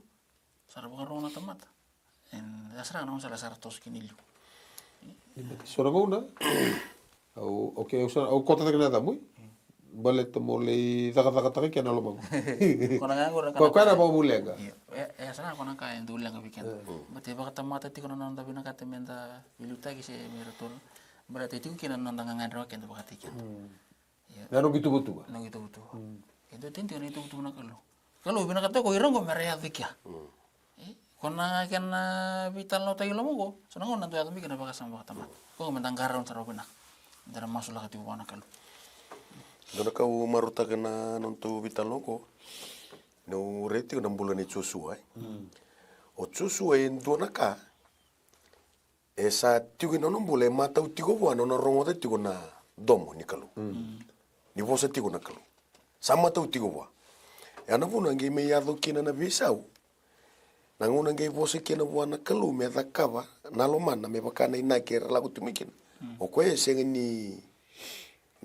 sa ra vakarorogo na tamata. E, ya sara ga na gauna sa ra, sa ra toso kina i liu. Ni mate so na gauna. Au, okay, au sa, au kauta cake na yacamui. Baleta mo lai cakacakataka kina na lomaqu. Ko na ka qori, ko na ka, ko na ka vakavuleqa. Io, e, e, sa na ko na ka e dau leqa vei keda. E. Baleta e vakatamata tiko na noda vinakata meda veiliutaki se me ratou. Baleta e tiko kina na noda gagadre o keda vakataki keda. Mm. Io. Na noqu ituvatuva. Noqu ituvatuva. Mm. E dua tiko na ituvatuva na Kalou. Kalou vinakata ko ira qo me ra yaco i kea. Mm. E, ko na kena veitalanoataki loma qo, so na gauna dau yaco mai kina vakasama vakatamata. Ko meda qarauna sara vinaka. Meda na masulaka tiko vua na Kalou. Dua na ka au marautaka na nodatou veitalanoa qo, niu raica tiko na bula nei Josua, e. Mm. O Josua e dua na ka e sa tiko ena nona bula, e matau tiko vua na nona rogoca tiko na domo ni Kalou. Mm. Ni vosa tiko na Kalou. Sa matau tiko vua. Ya na vuna qai mai yaco kina na veisau. Na gauna qai vosa kina vua na Kalou me cakava na lomana me vaka na inaki era lako tu mai kina. O koya e sega ni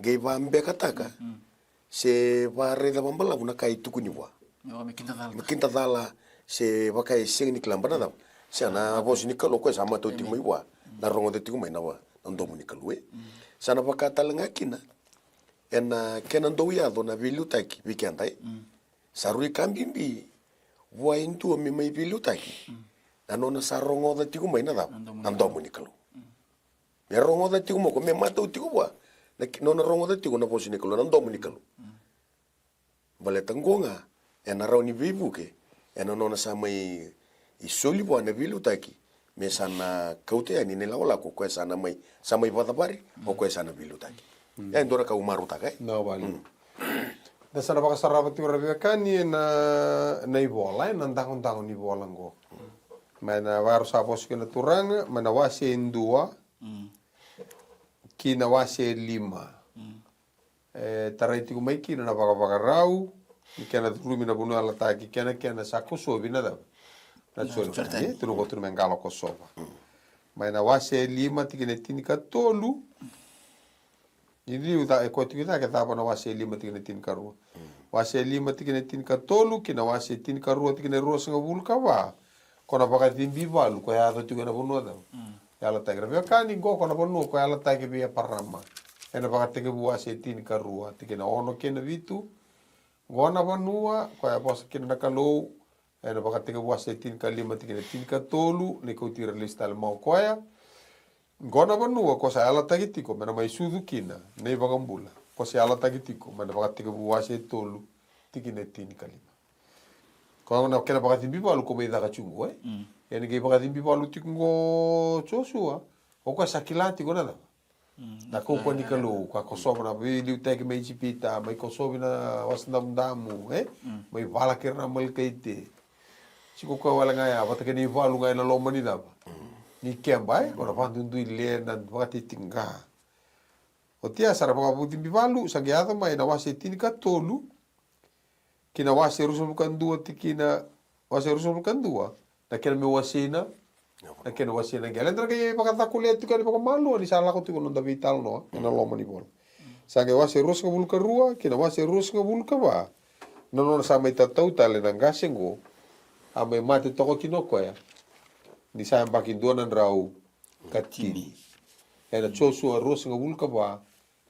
qai vabekataka se varaica vabalavu na ka e tukuni vua. Me kidacala se vaka e sega ni kila ba na cava. Se na vosa ni Kalou o koya sa matau tiko mai vua, na rogoca tiko mai na domo ni Kalou e. Sa na vaka tale ga kina ena kena dau yaco na veiliutaki vei keda e. Sa rui ka bibi vua e dua me mai veiliutaki na nona sa rogoca tiko mai na cava, na domo ni Kalou. Me rogoca tiko mai o koya, me matau tiko vua na nona rogoca tiko na vosa ni Kalou, na domo ni Kalou. Baleta qo ga ena rawa ni veivuke ena nona sa mai soli vua na veiliutaki me sa na kauta yani na ilakolako o koya sa na mai, sa mai vacavari o koya sa na veiliutaki. E dua na ka au marautaka e. Na vale. Da sa na vakasarava tiko ra veiwekani ena ivola, ena dagodago ni vola qo. Mai na varo sa vosa kina na Turaga mai na wase e dua ki na wase e lima. E tarai tiko mai kina na vakavakarau ni kena curumi na vanua yalataki kei na kena sa kosovi na cava, na Joritani. E tukuna o koya tu na me qalo kosova. Mai na wase e lima tikina e tinikatolu. Ni liu e koya tiko i cake, cava na wase e lima tikina e tinikarua. Wase e lima tikina e tinikatolu ki na wase e tinikarua tikina e ruasagavulu ka va. Ko na vakacibi valu ko yaco tiko ena vanua cava, yalataki. Ra veiwekani, qo ko na vanua ko yalataki vei Eparama ena Vakatekivu wase e tinikarua tikina ono kei na vitu. Qo na vanua ko ya vosa kina na Kalou ena Vakatekivu wase e tinikalima tikina e tinikatolu, ni kauti ira lesu tale mai o koya. Qo na vanua ko sa yalataki tiko me na mai sucu kina na iVakabula, ko sa yalataki tiko mai na Vakatekivu wase e tolu tikina e tinikalima. Ko na kena vakacibi valu ko mai caka tiko qo e. Ia ni qai vakacibi valu tiko qo Josua, o koya sa kila tiko na cava, na kaukauwa ni Kalou, ka kosova na veiliutaki mai Ijipita, mai kosovi na Wasa Damudamu e, mai vala kei ira na Amalekaite. Siko koya wale ga ya vata kei na ivalu ga ena loma ni cava, ni keba e, ko na vakadudui le, na vakatitiqa. Oti ya sa ra vakacibi valu, sa qai yaco mai na wase e tinikatolu ki na wase e ruasagavulu ka dua tikina, wase e ruasagavulu ka dua, na kena me wasei na, na kena wasei na qele. Eda na qai vakacakulea tiko yani vakamalua ni sa lako tiko na noda veitalanoa ena loma ni vola. Sa qai wase e ruasagavulu ka rua ki na wase e ruasagavulu ka va, na nona sa mai tatau tale na qase qo, a mai mate toka kina o koya ni sa yabaki dua na drau ka tini. Ena Josua ruasagavulu ka va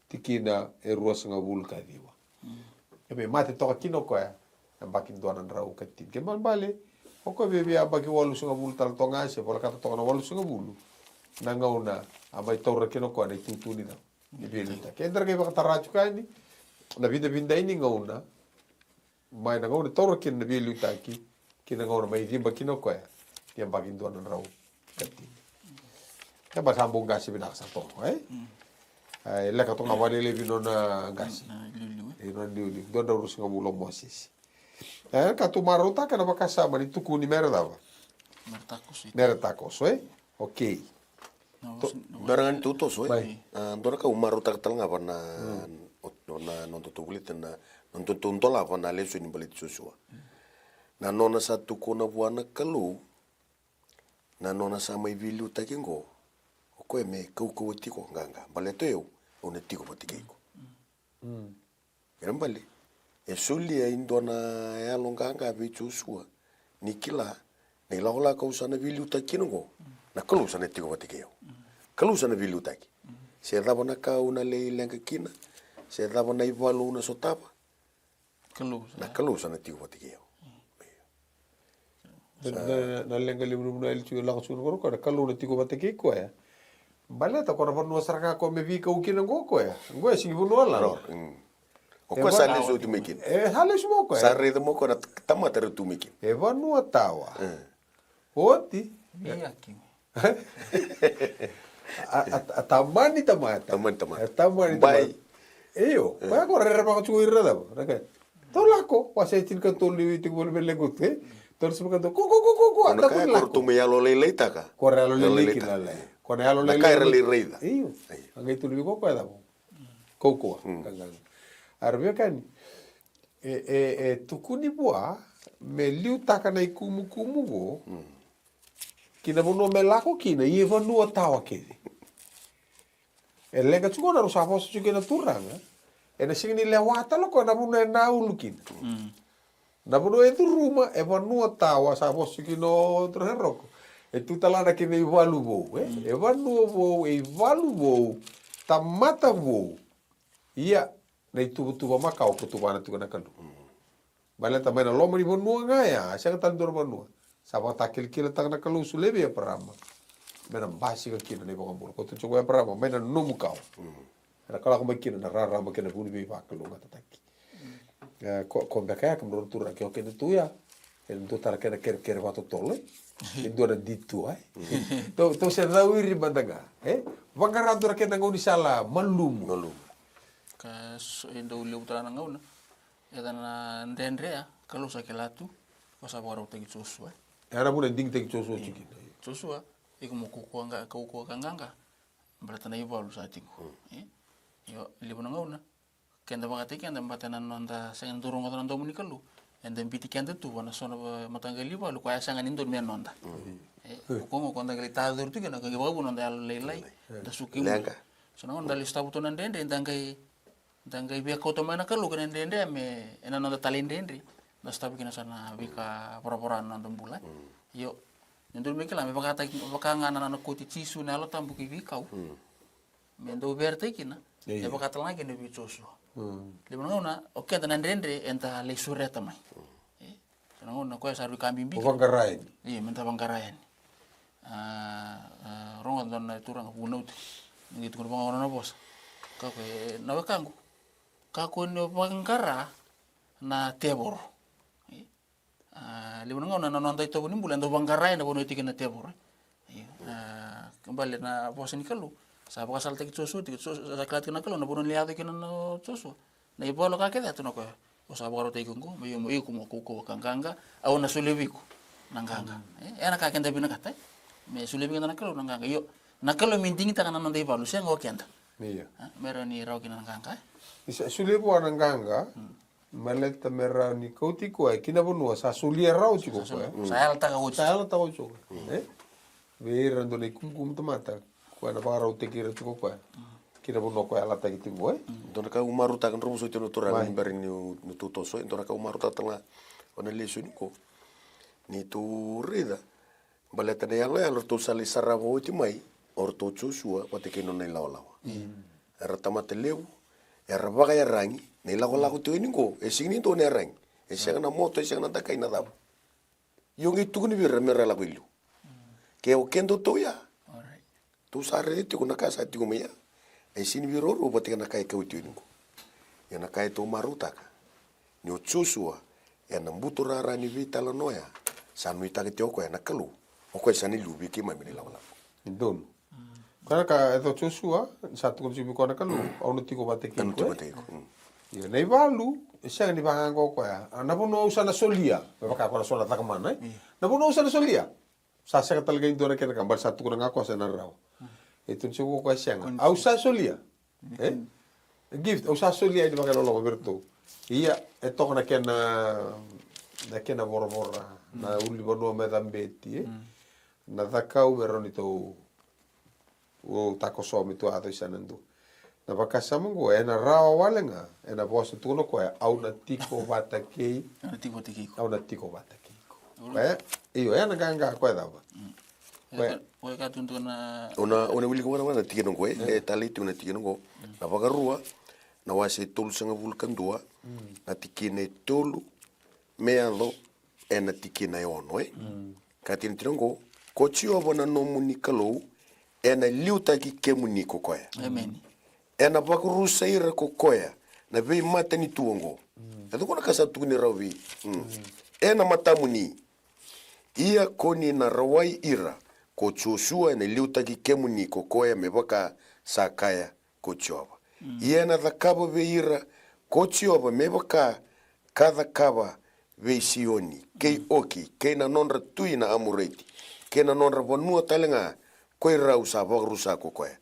tikina e ruasagavulu ka ciwa. E mai mate toka kina o koya yabaki dua na drau ka tini. Kena ibalebale, o koya via via yabaki walusagavulu tale toka ga, se volekata toka na walusagavulu na gauna a mai taura kina o koya na itutu ni cava, ni veiliutaki. Eda na qai vakatara tiko yani na vidavidai ni gauna, mai na gauna e taura kina na veiliutaki ki na gauna mai ciba kina o koya, ni yabaki dua na drau ka tini. E ba sa bau qase vinaka sa toka e. E leka toka ga vakalailai vei nona qase, e nona liuliu, dua na drau ruasagavulu o Mosese. E ka tu marautaka na vakasama ni tukuni me ra cava, me ra takoso e. Okei. Bera ga ni tou toso e, dua na ka au marautaka tale ga vua na, na noda tou volita, na noda tou dolava na lesoni baleti Josua. Na nona sa tukuna vua na Kalou, na nona sa mai veiliutaki qo, o koya me kaukauwa tiko qaqa, baleta o yau au na tiko vata kei iko. Kena ibalebale, e solia e dua na yaloqaqa vei Josua ni kila na ilakolako au sa na veiliutaki kina oqo, na Kalou sa na tiko vata kei au. Kalou sa na veiliutaki. Se cava na ka au na lai leqa kina, se cava na ivalu au na sotava, na Kalou sa na tiko vata kei au. Na, na, na leqa levu na vuna e tiko, lako tiko na koro koya, na Kalou na tiko vata kei koya. Baleta ko na vanua sara ga ko me veikau kina qo koya. Qo e sigi vanua lala. O koya sa lesu oti mai kina. E sa lesu mai o koya. Sa raica mai o koya na tamata era tu mai kina. E vanua tawa. Oti. A tamani tamata. Tamani tamata. Io. Koya ko rerevaka tiko ira cava. Tou lako, wase tinikatolu ni Veitikivoli me lequtu e. Tou lako ko ko ko ko ko. Ko na ka e koro tou mai yalo lailaitaka. Ko ra yalo lailai kina lai. Ko na yalo lailai. Na ka era lai raica. Io. A qai tolu vei ko ko e cava. Kaukauwa. Ka qai. A ra veiwekani. E, e, e tukuni vua me liutaka na ikumukumu qo ki na vanua me lako kina, ia e vanua tawa kece. E leqa tiko na rau sa vosa tiko kina na turaga, ena sega ni lewa tale o koya na vanua ena ulu kina. Na vanua e curuma e vanua tawa, sa vosa tiko kina o Turaga Roko. E tu tale ga na kena ivalu vou, e, e vanua vou, e ivalu vou, tamata vou. Ia na ituvatuva makawa ko tuvana tiko na Kalou. Baleta mai na loma ni vanua ga ya, e sega tale dua na vanua. Sa vakatakilakilataka na Kalou, solia vei Eparama me na basika kina na iVakabula. Ko tukuna tiko o Eparama, mai na nomu kawa, ena kalako mai kina na rarama kei na vu ni veivakalougatataki. E, ko, ko beka ya, kemudrau na turaga, ke o keda tu ya, e dua tale na kena kerekere vakatotolo, e dua na detour, e. Tou, tou se cau iri mada ga, e? Vaqara dua na kena gaunisala malumu. Malumu. Ka so, e dau levu tale na gauna. E ca na dredre ya, Kalou sa kila tu, ko sa vakarautaki Josua. E na vuna e digitaki Josua tiko kina. Josua, iko mo kaukauwa qa-, kaukauwa ka qaqa, baleta na ivalu sa tiko. E? Io, levu na gauna, keda vakataki keda, baleta na noda sega ni dau rogoca na domo ni Kalou. Eda biuti keda tu vua na so na va-, mataqali ivalu, koya sega ni donu me noda. E, ko qo ko da qai lai tacori tu kina, ko qai vakavuna noda yalolailai. Da suki mu. Leqa. So na gauna da lai sotava tu na dredre, da qai Da qai via kauta mai na Kalou kei na dredre me, ena noda talaidredre, da sotava kina so na veika voravora na noda bula. Io, ni dodonu me kila me vakataki, vaka ga na nona kauti Jisu na Yalo Tabu ki veikau. Me dau veretaki kina, e vaka tale ga kina vei Josua. Levu na gauna, o keda na dredre, eda lai sureta mai. E, so na gauna koya sa rui ka bibi. O vaqara yani. Io, me da vaqara yani. A, a, rogoca dua na turaga vunauta. Ni qai tukuna vaqo na nona vosa. Kakua, e, na wekaqu. Kakua ni o vaqara na tevoro. E? A, levu na gauna na noda itovo ni bula, eda vaqara ena vanua e tiko kina na tevoro. E? A, kena ibalebale na vosa ni Kalou. Sa vakasalataki Josua tiko, Josua, sa kila tiko na Kalou, na vanua ni yaco kina na Josua. Na ivalu ka kece e tukuna o koya, au sa vakarautaki iko qo, me io mo iko mo kaukauwa ka qaqa, au na solia vei iko na qaqa. E, e na ka keda vinakata, e? Me solia vei keda na Kalou na qaqa. Io, na Kalou me digitaka na noda ivalu, sega o keda. Io. E, me rawa ni rawa kina na qaqa, e? Ni sa solia vua na qaqa, baleta me rawa ni kauti koya ki na vanua sa solia rawa tiko o koya. Sa yalataka oti. Sa yalataka oti o koya. E? Vei ira dua na ikumukumu tamata. Koya na vakarautaki ira tiko koya ki na vanua koya yalataki tiko, e? Dua na ka au marautaka, drau vosoti na turaga ni bera niu, niu tou toso, e dua na ka au marautaka tale ga o na lesoni qo. Ni tou raica, baleta na iyaloyalo ratou sa lai sarava oti mai o ratou o Josua vata kei na nona ilawalawa. Era tamata levu, era vakaiyaragi, na ilakolako tiko yani qo, e sega ni dua na iyaragi. E sega na moto, e sega na dakai, na cava. Io, qai tukuni vei ira me ra lako i liu. Ke o keda tou ya. Tou sa raica tiko na ka sa tiko mai ya. E sega ni vei rau vata kei na ka e kauti yani qo. Ia na ka e tou marautaka, ni o Josua, ena buturara ni veitalanoa ya, sa nuitaka tiko o koya na Kalou. O koya sa na liu vei keimami na ilakolako. Donu. Koya na ka e yaco o Josua, sa tukuna tiko vei koya na Kalou, au na tiko vata kei iko, e? Io, na ivalu, e sega ni vaka ga o koya. A, na vanua au sa na solia. Me vaka koya na so na cakamana, e? Na vanua au sa na solia. Sa sega tale ga e dua na kena ka, baleta sa tukuna ga o koya sa na rawa. E tukuna tiko o koya sega. Au sa solia. E? Gift, au sa solia yani vakailoloma vei iratou. Ia, e toka na kena, na kena voravora. Na ulunivanua me cabeti, e? Na cakau me rawa ni tou Au takoso me tu a yaco i sana dua. Na vakasama oqo, ena rawa wale ga, ena vosa tukuna o koya, au na tiko vata kei. Au na tiko vata kei iko. Au na tiko vata kei iko. Koya, io, ena qaqa koya cava. Koya. Koya ka tukuna. Au na, au na wilika vata na tikina oqo, e, e talei tu na tikina oqo. Na Vakarua, na wase e tolusagavulu ka dua, na tikina e tolu, me yaco, ena tikina e ono, e. Ka tini tiko oqo, ko Jiova na nomuni Kalou, ena liutaki kemuni ko koya. Emeni. Ena vakarusa ira ko koya na veimatanitu oqo. E dua na ka sa tukuni rawa vei. Ena matamuni. Ia ko ni na rawai ira ko Josua, ena liutaki kemuni ko koya me vaka sa kaya ko Jiova. Ia ena cakava vei ira ko Jiova me vaka ka cakava vei Sioni, kei Oki, kei na nodra tui na Amoraiti, kei na nodra vanua tale ga ko ira au sa vakarusa ko koya.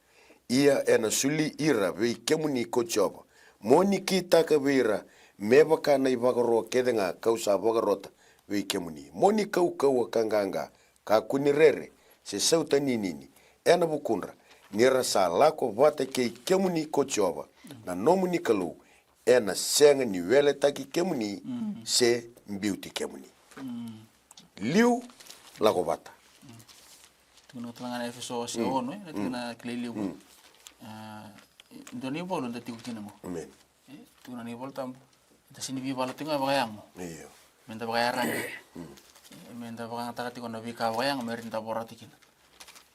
Ia ena soli ira vei kemuni ko Jiova, mo ni kitaka vei ira me vaka na ivakaro kece ga kau sa vakarota vei kemuni. Mo ni kaukauwa ka qaqa, kakua ni rere, se sautaninini e na vukudra, ni ra sa lako vata kei kemuni ko Jiova na nomuni Kalou, e na sega ni weletaki kemuni se biuti kemuni. Liu, lako vata. Tukuna tale ga na Efeso wase ono, e, na tikina kilai levu. A, e dua na ivalu eda tiko kina qo. Amen. E, tukuna na iVolatabu, eda sega ni veivala tiko ga vakayago. Io. Meda vakayaragi. E, meda vakayagataka tiko na veika vakayago me rawa ni da vorata kina.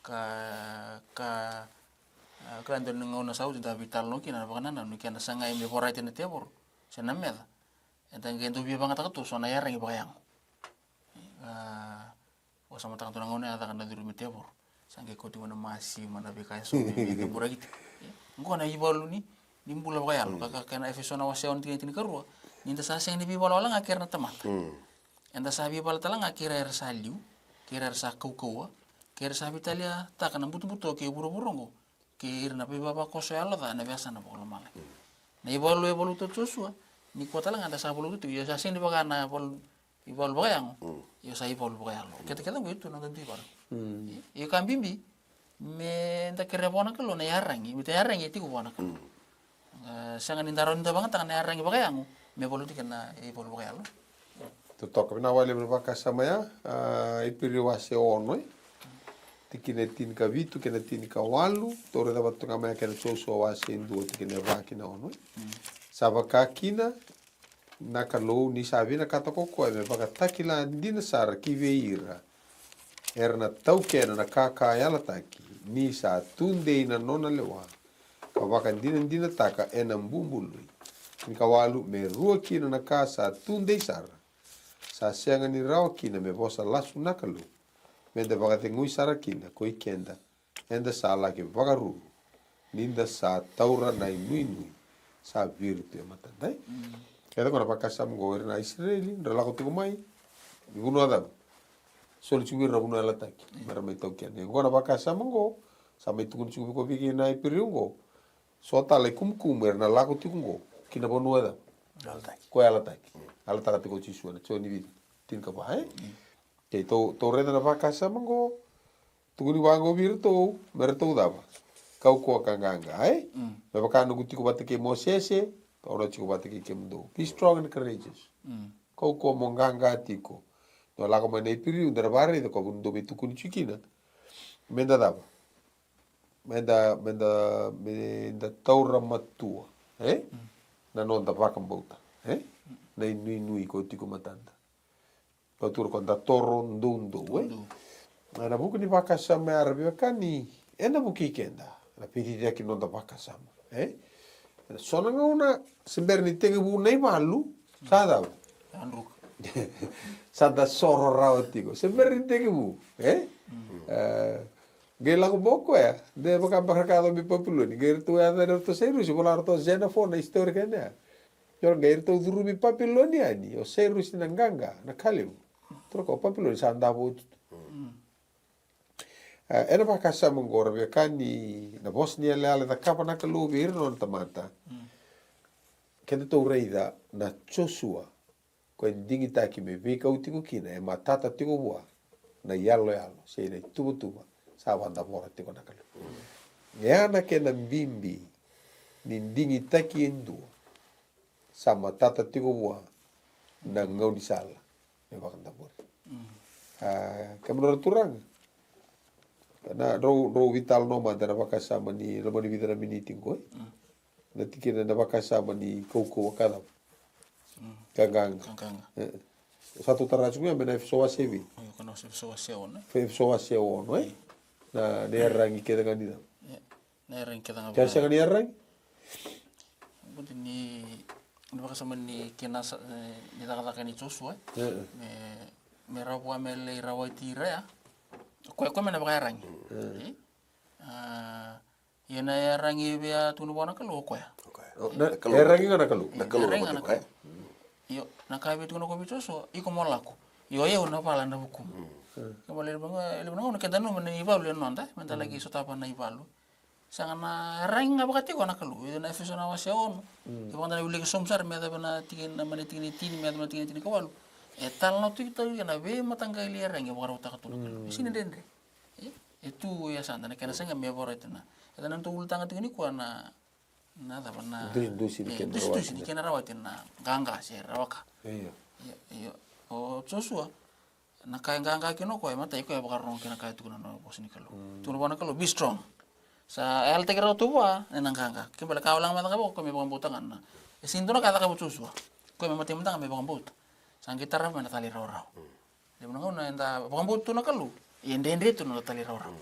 Ka, ka, a, ka dua na gauna sa oti da veitalanoa kina na vakanananu ni keda sagai me vorati na tevoro se na meca, eda qai dau via vakayagataka tu so na yaragi vakayago. A, vakasamataka tu na gauna ya, caka na curu me tevoro. Sa qai kauti mai na masi ma na veika eso me, me tuburaki tiko. E, qo na ivalu ni, ni bula vakayalo. Ka, ka, ka na Efeso na wase ono tikina tinikarua. Ni da sa sega ni veivala wale ga kei ira na tamata. Eda sa veivala tale ga kei ira era sa liu, kei ira era sa kaukauwa, kei ira sa veitaliataka na butobuto kei vuravura oqo, kei ira na veivavakoso yalo ca ena veiyasana vakalomalagi. Na ivalu e valuta o Josua, nikua tale ga da sa valuta tiko, ia sa sega ni vaka na ivalu, ivalu vakayago, ia sa ivalu vakayalo. Keda kece qo e tu na noda dui ivalu. Ia ka bibi, meda kerea vua na Kalou na yaragi, baleta na yaragi e tiko vua na Kalou. A, sega ni da rawa ni da vakayagataka na yaragi vakayago me valuti kina na ivalu vakayalo. Totoka, vinaka vakalevu na vakasama ya. A, Iperiu wase ono, e, tikina e tinikavitu kei na tinikawalu. Tou raica vata tu ga mai ya kei na Josua wase e dua, tikina e va kei na ono, e. Sa vaka kina na Kalou, ni sa vinakata ko koya me vakatakila dina sara ki vei ira era na taukena na ka ka yalataki, ni sa tudei na nona lewa, ka vakadinadinataka ena bubului. Tinikawalu, me rua kina na ka sa tudei sara, sa sega ni rawa kina me vosa lasu na Kalou, meda vakacegui sara kina ko i keda, eda sa laki vakaruru, ni da sa taura na inuinui sa viritu e matada. Kece qo na vakasama qo, ira na Isireli, dra lako tiko mai, ni vanua cava? Soli tiko vei ira na vanua yalataki me ra mai taukena. Qo na vakasama qo sa mai tukuni tiko vei ko vei kei na Iperiu qo. So tale i kumukumu era na lako tiko qo ki na vanua cava? Yalataki. Ko yalataki. Yalataka tiko o Jisua na Joni vitu, tinikava, e? Kei tou, tou raica na vakasama qo. Tukuni vaqo vei iratou, me ratou cava? Kaukauwa ka qaqa, e? Me vaka noqu tiko vata kei Mosese, au na tiko vata kei kemudou. Be strong and courageous. Kaukauwa mo qaqa tiko. Ni o lako mai na Iperiu, da na vakaraica ko vunidou me tukuni tiko kina. Meda cava? Meda, meda, meda taura matua, e? Na noda vakabauta, e? Na inuinui ko tiko matada. Ko tura ko da toro doudou, e? Doudou. Ena vuku ni vakasama ya, ra veiwekani, ena vukei keda na veiciciyaki ni noda vakasama, e? Ena so na gauna se bera ni tekivu na ivalu, sa cava? Sa druka. Sa da soro rawa tiko se bera ni tekivu, e? E, qai lako mai o koya, de vaka beka ka yaco mai Papiloni, qai ratou yaco yani o ratou Sairusi, vola ratou Xenophon na istori kece ya. Io, qai ratou curumi Papiloni yani, o Sairusi na qaqa, na ka levu. Toro ko Papiloni sa davo oti tu. E, ena vakasama qo, ra veiwekani, na vosa ni yalayala e cakava na Kalou vei ira na nona tamata. Kedatou raica na Josua, ko e digitaki me veikau tiko kina, e matata tiko vua na iyaloyalo se na ituvatuva sa vakadavora tiko na Kalou. E a na kena bibi ni digitaki e dua sa matata tiko vua na gaunisala me vakadavori. A, kemudou na turaga, na drau, drau veitalanoa mada na vakasama ni loma ni vica na miniti qo, e? Na tikina na vakasama ni kaukauwa ka cava? Ka qaqa. Ka qaqa. E. Sa tou tara tiko ya mai na Efeso wase vitu. Io, ko na Efeso wase ono, e? Efeso wase ono, e? Na, na yaragi kece ga ni cava? Io, na yaragi kece ga. Ke sega ni yaragi? Bodi ni, ni vakasama ni kena sa, e, ni cakacaka ni Josua, e? E, e. Me, me rawa vua me lai rawati ira ya. Koya, koya me na vakayaragi. E. E? A, ia na yaragi e via tukuna vua na Kalou o koya. O koya. O, na, na Kalou. Yaragi ga na Kalou. Na Kalou. Yaragi ga na Kalou. Io, na ka e via tukuna o koya vei Josua, iko mo lako. Io, o yau na vala ena vukumu. Kena ibalebale, e levu na gauna keda nanuma ni ivalu e noda, meda laki sotava na ivalu. Sega, na yaragi ga vakatiko na Kalou. Io, na Efeso na wase ono. Kevaka da na wilika sobu sara me yacova na tikina, mai na tikina e tini me yacova na tikina e tinikawalu. E talanoa tu tiko ena veimataqali iyaragi e vakarautaka tu na Kalou. E sega ni dredre. E, e tu e yasada na kena saga me vakarautaki na. E da na dau ulutaga tiko nikua na, na cava na dusidusi ni kena rawati na qaqa se rawaka. Io. Io, io. O Josua, na ka e qaqa kina o koya, matai koya e vakarorogo kina na ka e tukuna na vosa ni Kalou. Tukuna vua na Kalou, be strong. Sa yalataki rawa tu vua ena qaqa. Ke bale ka wale ga me cakava o koya me vakabauta ga na. E sega ni dua na ka e cakava o Josua. Koya me matai mada ga me vakabauta. Sa qai tarava mai na talairawarawa. Levu na gauna eda vakabauta tu na Kalou, ia e dredre tu na talairawarawa.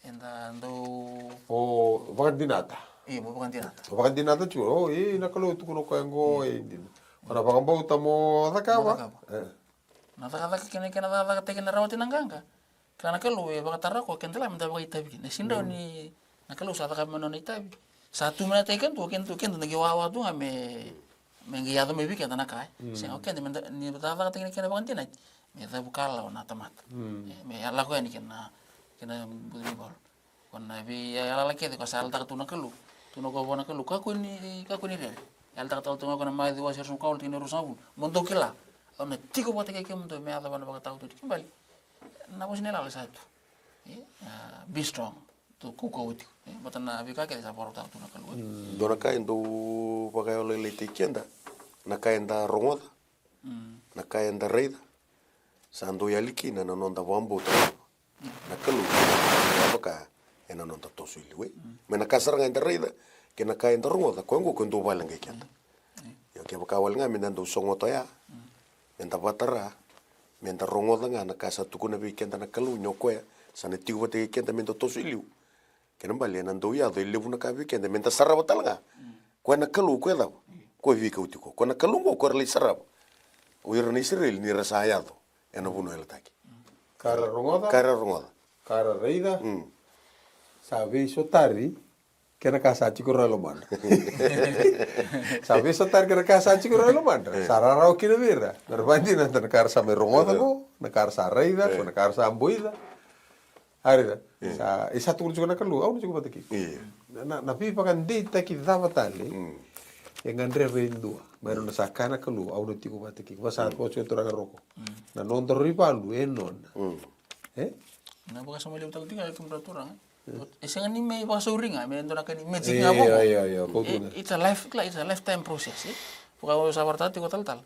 Eda dau, o vakadinata. Io, mo vakadinata. O vakadinata tiko, o, e, na Kalou e tukuna o koya oqo, e dina. O na vakabauta mo cakava. Mo cakava. E. Na cakacaka kei na, kei na cakacakataki na rawati na qaqa. Kila na Kalou e vakatara ko keda la me da vakaitavi kina. E sega ni rawa ni na Kalou sa cakava mai na nona itavi. Sa tu mai na tai keda, keda, keda na qai wawa tu ga me, me qai yaco mai vei keda na ka, e. Sega, o keda me da, ni cakacakataki na kena vakadinati. Me cavu kalawa na tamata. E, me lako yani kei na, kei na buca ni valu. Ko na veiyalayala kece ko sa yalataka tu na Kalou. Tu na ko vua na Kalou. Kakua ni, kakua ni rere. Yalataka tale tu ga ko na Maciu wase ruasagavulu tikina ruasagavulu. Mo dou kila. Au na tiko vata kei kemudou me yacova na vakataotioti. Ke bale. Na vosa ni yalayala sa tu. E, a, be strong. Dou kaukauwa tiko. E, vata na veika kece sa vakarautaka tu na Kalou. Dua na ka e dau vakayalolailaitaki keda. Na ka eda rogoca. Na ka eda raica. Sa dau yali kina na noda vakabauta na Kalou, e vaka ena noda toso i liu, e. Mai na ka sara ga eda raica kei na ka eda rogoca, koya oqo koya dau vakaleqai keda. Io, kevaka wale ga meda dau sogota oya, meda vakatara, meda rogoca ga na ka sa tukuna vei keda na Kalou ni o koya sa na tiko vata kei keda meda toso i liu. Kena bale ena dau yaco e levu na ka vei keda meda sarava tale ga. Koya na Kalou koya cava? Koya veikau tiko. Koya na Kalou oqo koya ra lai sarava o ira na Isireli ni ra sa yaco ena vanua yalataki. Ka ra rogoca. Ka ra rogoca. Ka ra raica. Sa veisotari kei na ka sa tiko rawa e lomadra. Sa veisotari kei na ka sa tiko rawa e lomadra. Sa rarawa kina vei ira. Me ra vakadinata na ka ra sa mai rogoca qo, na ka ra sa raica, na ka ra sa boica. A raica, sa, e sa tukuna tiko na Kalou, au na tiko vata kei iko. Io. Na, na, na veivakadeitaki cava tale e gadreva e dua mai na nona sa kaya na Kalou, au na tiko vata kei iko. Vaka sa tukuna tiko na turaga Roko. Na noda rui valu e nona. E? Na vakasama levu tale tiko e kemudou turaga. E sega ni me vakasauri ga, me dua na ka ni magic ga voko. Io, io, io, kau tukuna. E, it's a life, it's a lifetime process, e? Vaka au sa vakaraitaka tiko talatala.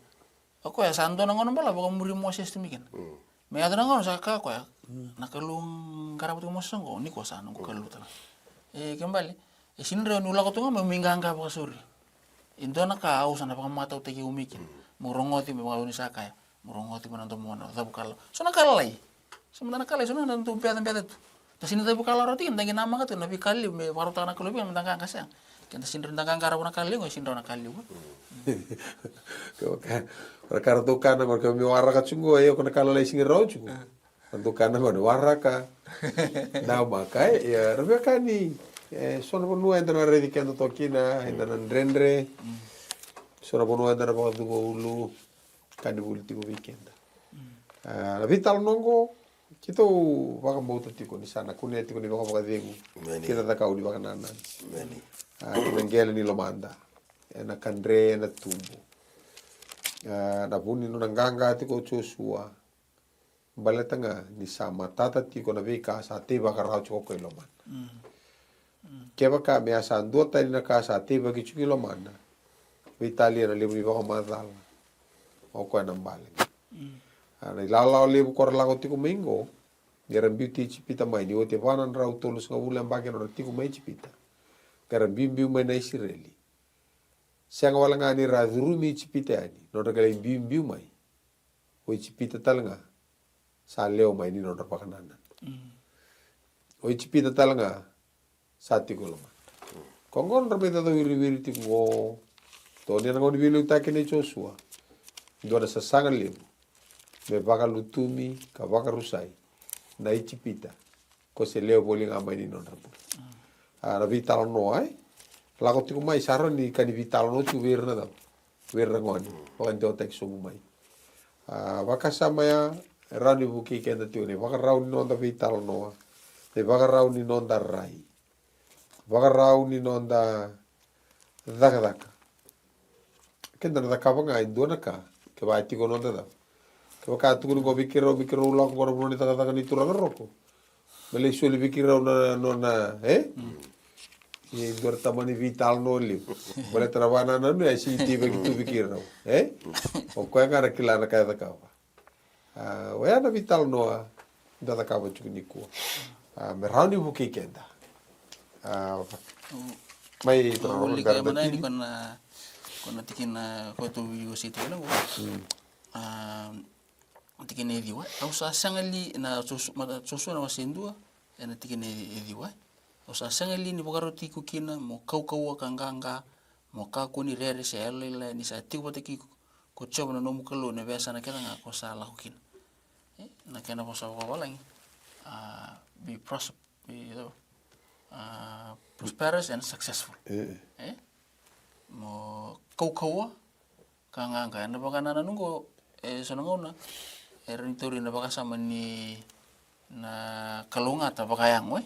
O koya sa dua na gauna balavu vakamuri Moses tu mai kina. Me yaco na gauna sa kaya o koya, na Kalou qarava tiko Moses oqo, ni koya sa noqu Kalou tale ga. E, ke bale, e sega ni rawa niu lako tu ga mai meu mai qaqa vakasauri. E dua na ka au sa na vakamatautaki au mai kina. Meu rogoci, meu vakayago ni sa kaya. Meu rogoci mai na domona, cavu kalawa. So na ka lalai. So mada na ka lalai, so na dau becabeca tu. Da sega ni cavu kalawa rawa tiko, da qai namaka tu na veika levu me vakarautaka na Kalou vei keda, meda qaqa sega. Keda sega ni da qaqara vua na ka lalai qo, sega ni rawa na ka levu. Ko ka, ko na ka ratou kana qo, ke me waraka tiko qo, e, ko na ka lalai sega ni rawa tiko. Ratou kana qo ni waraka. Namaka, e, ia, ra via ka ni, e, so na vanua eda na raici keda toka kina, eda na dredre. So na vanua eda na vakacuva ulu. Ka ni vuli tiko vei keda. A, na veitalanoa oqo, keitou vakabauta tiko ni sa na kunea tiko ni vakavakacegu. Kei na cakau ni vakanananu. A, kei na qele ni lomada. Ena kadre, ena tubu. A, na vu ni nona qaqa tiko o Josua. Baleta ga ni sa matata tiko na veika sa teivaka rawa tiko o koya i lomana. Kevaka me a sa dua tani na ka sa teivaki tiko i lomana, veitalia na levu ni vakamacala. O koya na bale. A, na ilawalawa levu ko ra lako tiko mai qo, ni ra biuti Ijipita mai, ni oti e va na drau tolusagavulu na yabaki nodra tiko mai Ijipita. Ka ra biubiu mai na Isireli. Sega wale ga ni ra curumi Ijipita yani, nodra qai lai biubiu mai. O Ijipita tale ga sa lewe mai ni nodra vakanananu. O Ijipita tale ga sa tiko e lomana. Ko qo nodra mai cacau wiriwiri tiko qo. Toni ena gauna ni veiliutaki nei Josua. Dua na sasaga levu me vakalutumi ka vakarusai na Ijipita. Ko se lewe voli ga mai ni nodra bula. A, na veitalanoa, e? Lako tiko mai sa rawa ni ka ni veitalanoa tiko vei ira na cava? Vei ira na gone. Vakadewataki sobu mai. A, vakasama ya e rawa ni vukei keda tiko na ivakarau ni noda veitalanoa. Na ivakarau ni noda rai. Vakarau ni noda cakacaka. Keda na cakava ga e dua na ka, kevaka e tiko noda cava? Kevaka tukuni qo vei keirau, vei keirau lako qo na vanua ni cakacaka ni Turaga Roko, me lai soli vei keirau na nona, e? Ia e dua na tamani veitalanoa levu. Baleta na vakanananu ya e sega ni teivaki tu vei keirau, e? O koya ga na kila na ka e cakava. A, oya na veitalanoa da cakava tiko nikua. A, me rawa ni vukei keda. A, mai Turaga Roko, Darada Tini. Ko na, ko na tikina ko tu vei o siti ko na qo. A, tikina e ciwa. Au sa sega li na Josu-, ma-, Josua na wase dua, ena tikina e ciwa. Au sa sega li ni vakaroti iko kina mo kaukauwa ka qaqa, mo kakua ni rere se yalolailai, ni sa tiko vata kei iko ko Jiova na nomu Kalou ena veiyasana kece ga ko sa lako kina. E, na kena vosa vakavalagi, a, be pros-, be, a, prosperous and successful. E? Mo kaukauwa ka qaqa. Ena vakanananu qo, e so na gauna e rawa ni tauri na vakasama ni na kalougata vakayago, e?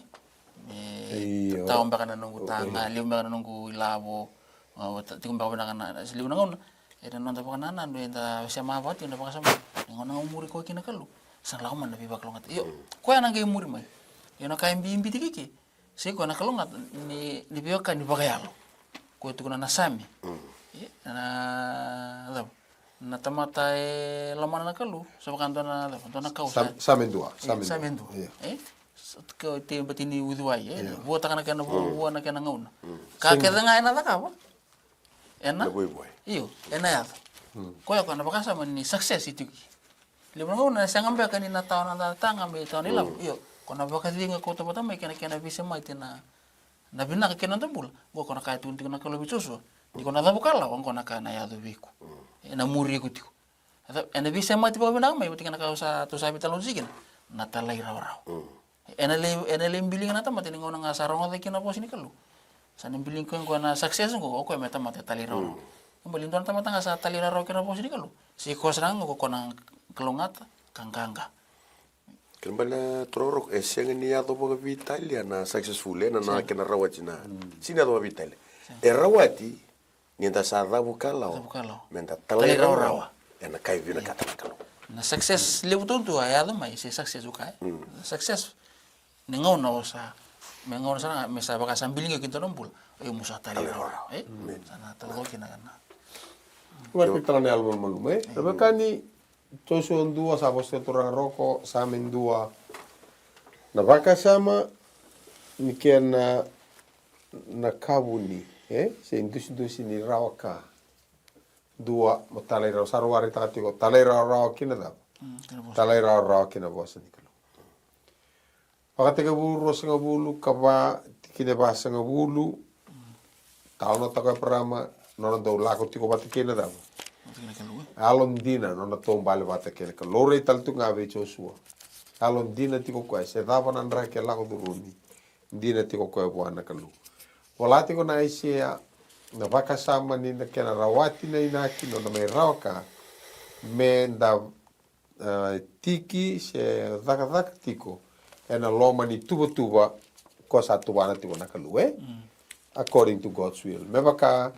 Me tawa beka na noqu taga, levu beka na noqu ilavo, a, tiko beka vinaka na, levu na gauna ena noda vakanananu eda sema vata na vakasama ni gauna ga muri koya kina na Kalou, sa na lako mai na veivakalougatataki. Io, koya na qai muri mai. Io, na ka e bibi tiko ke, se koya na kalougata ni, ni veiwekani vakayalo. Koya tukuna na Same. E, na, cava? Na tamata e lomana na Kalou, sa vaka dua na, cava, dua na kau sa, Same dua, e, Same dua. E? Sa, ke o te bati ni uciwai, e? Vuataka na kena vuavua, na kena gauna. Ka kece ga ena cakava. Ena? Io, ena yaco. Koya, koya na vakasama ni success i tiko. Levu na gauna e sega beka ni na tawa na taga me tawa na ilavo. Io, ko na vakacegu koto vata mai kei na kena veisemati na, na vinaka kei na noda bula. Qo ko na ka e tukuna tiko na Kalou vei Josua. Ni ko na cavuka lawa, qo na ka na yaco vei iko. Ena muri iko tiko. Ena veisemati vakavinaka mai, vata kei na ka au sa, tou sa veitalanoa tiko kina. Na talairawarawa. Ena lai, ena lai biliga na tamata ni gauna ga sa rogoca kina na vosa ni Kalou. Sa na biliga koya qo na success qo, o koya me tamata e talairawarawa. Baleta dua na tamata ga sa talairawarawa kina na vosa ni Kalou, se koya sara ga qo ko na kalougata ka qaqa. Kena ibalebale na Turaga Roko, e sega ni yaco vakaveitalia na successful, e, na, na kena rawati na. Sega ni yaco vakaveitalia. E rawati ni da sa cavuka lawa, cavuka lawa, me da talairawarawa ena ka e vinakata na Kalou. Na success levu duadua e yaco mai, se success o kaya. Na success ni gauna o sa, me gauna sara ga, me sa vaka sa biliga kina na bula. Io, mo sa talairawarawa. E? Sa na taucoko kina na. Vakatakila na yalo malumalumu, e? Na vaka ni Josua dua, sa vosa Turaga Roko, Same dua. Na vakasama ni kena na ka vuni, e? Se idusidusi ni rawa ka. Dua, mo talairawarawa, sa rau vakaraitaka tiko, talairawarawa kina cava? Talairawarawa kina vosa ni Kalou. Vakatekivu ruasagavulu ka va, tikina e vasagavulu. Talanoataka o Eparama, nona dau lako tiko vata kei na cava? Yalodina, nona taubale vata kei na Kalou. Laurai tale tu ga vei Josua. Yalodina tiko koya, se cava na draki e lako curumi, dina tiko koya vua na Kalou. Vola tiko na Aisea, na vakasama ni na kena rawati na inaki, nona mai rawa ka, me da e, tiki se cakacaka tiko ena loma ni tuvatuva ko sa tuvana tiko na Kalou, e? According to God's will. Me vaka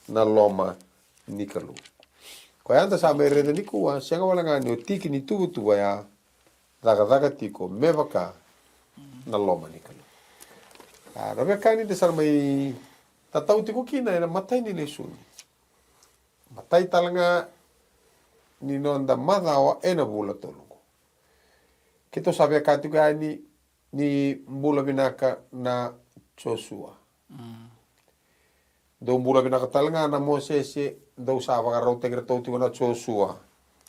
na loma ni Kalou. Koya eda sa mai raica nikua, sega wale ga ni o tiki ni tuvatuva ya, cakacaka tiko me vaka na loma ni Kalou. A, na veiwekani da sa mai tatau tiko kina ena matai ni lesoni. Matai tale ga ni noda macawa ena vula tolu qo. Keitou sa via kaya tiko yani ni bula vinaka na Josua. Dou bula vinaka tale ga na Mosese, dou sa vakarautaki iratou tiko na Josua.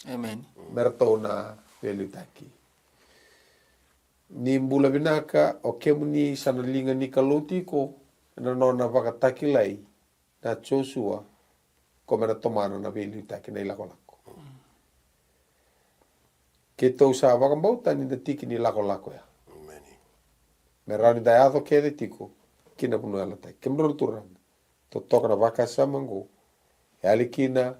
Emeni. Me ratou na veiliutaki. Ni bula vinaka o kemuni sa na liga ni Kalou tiko ena nona vakatakilai na Josua, ko me na tomana na veiliutaki, na ilakolako. Keitou sa vakabauta ni da tiki ni lakolako ya. Emeni. Me rawa ni da yaco kece tiko ki na vanua yalataki. Kemudrau na turaga, totoka na vakasama oqo, e yali kina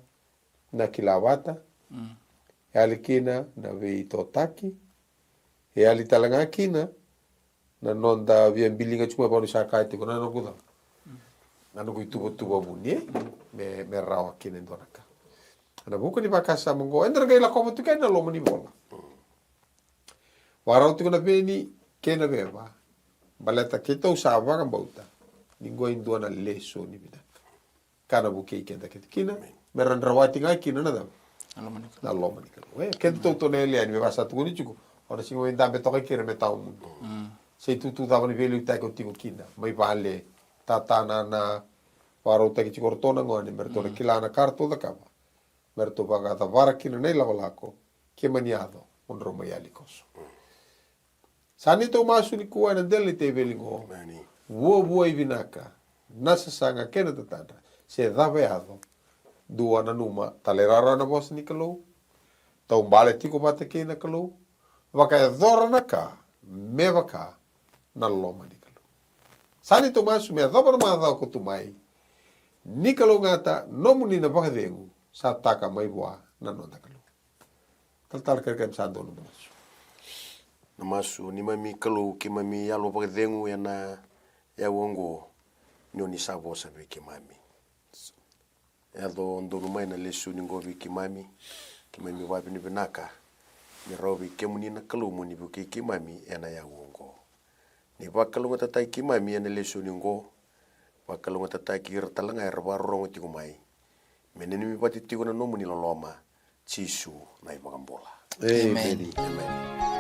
na kila vata, e yali kina na veitotaki, e yali tale ga kina na noda via biliga tiko mai, vaka niu sa kaya tiko, na noqu cava, na noqu ituvatuva vuni, e? Me, me rawa kina e dua na ka. Ena vuku ni vakasama oqo eda na qai lakova tu kina na loma ni vola. Vakarau tiko na veni kei na veva. Baleta keitou sa vakabauta ni qo e dua na lesoni vinaka ka na vukei keda kece kina me ra drawati ga kina na cava? Na loma ni Kalou. E keda tou tou na yali yani me vaka sa tukuni tiko, o na sega mai dabe toka i kira me tawa mudu. Se itutu cava ni veiliutaki o tiko kina mai vale, tata, nana, vakarautaki tiko o ratou na gone me ratou na kila na ka ratou cakava, me ratou vakacavara kina na ilakolako. Ke mani yaco, mo drau mai yali koso. Sa neitou masu nikua ena dela ni teveli qo. Vuavuai vinaka na sasaga kei na tatadra. Se cava e yaco, dua nanuma, talairawarawa na vosa ni Kalou. Taubale tiko vata kei na Kalou. Vakayacora na ka me vaka na loma ni Kalou. Sa neitou masu me yacova na macawa ko tu mai. Ni kalougata nomuni na vakacegu sa taka mai vua na noda Kalou. Talatala Kerekere, sa donu na masu. Na masu. Neimami Kalou, keimami yalo vakacegu ena yau oqo ni o ni sa vosa vei keimami. Yaco donu mai na lesoni oqo vei keimami. Keimami vakavinavinaka ni rawa vei kemuni na Kalou mo ni vukei keimami ena yau oqo. Ni vakalougatataki keimami ena lesoni oqo. Vakalougatataki ira tale ga era vakarorogo tiko mai. Me nanumi vata tiko na nomuni loloma, Jisu na iVakabula. Emeni. Emeni.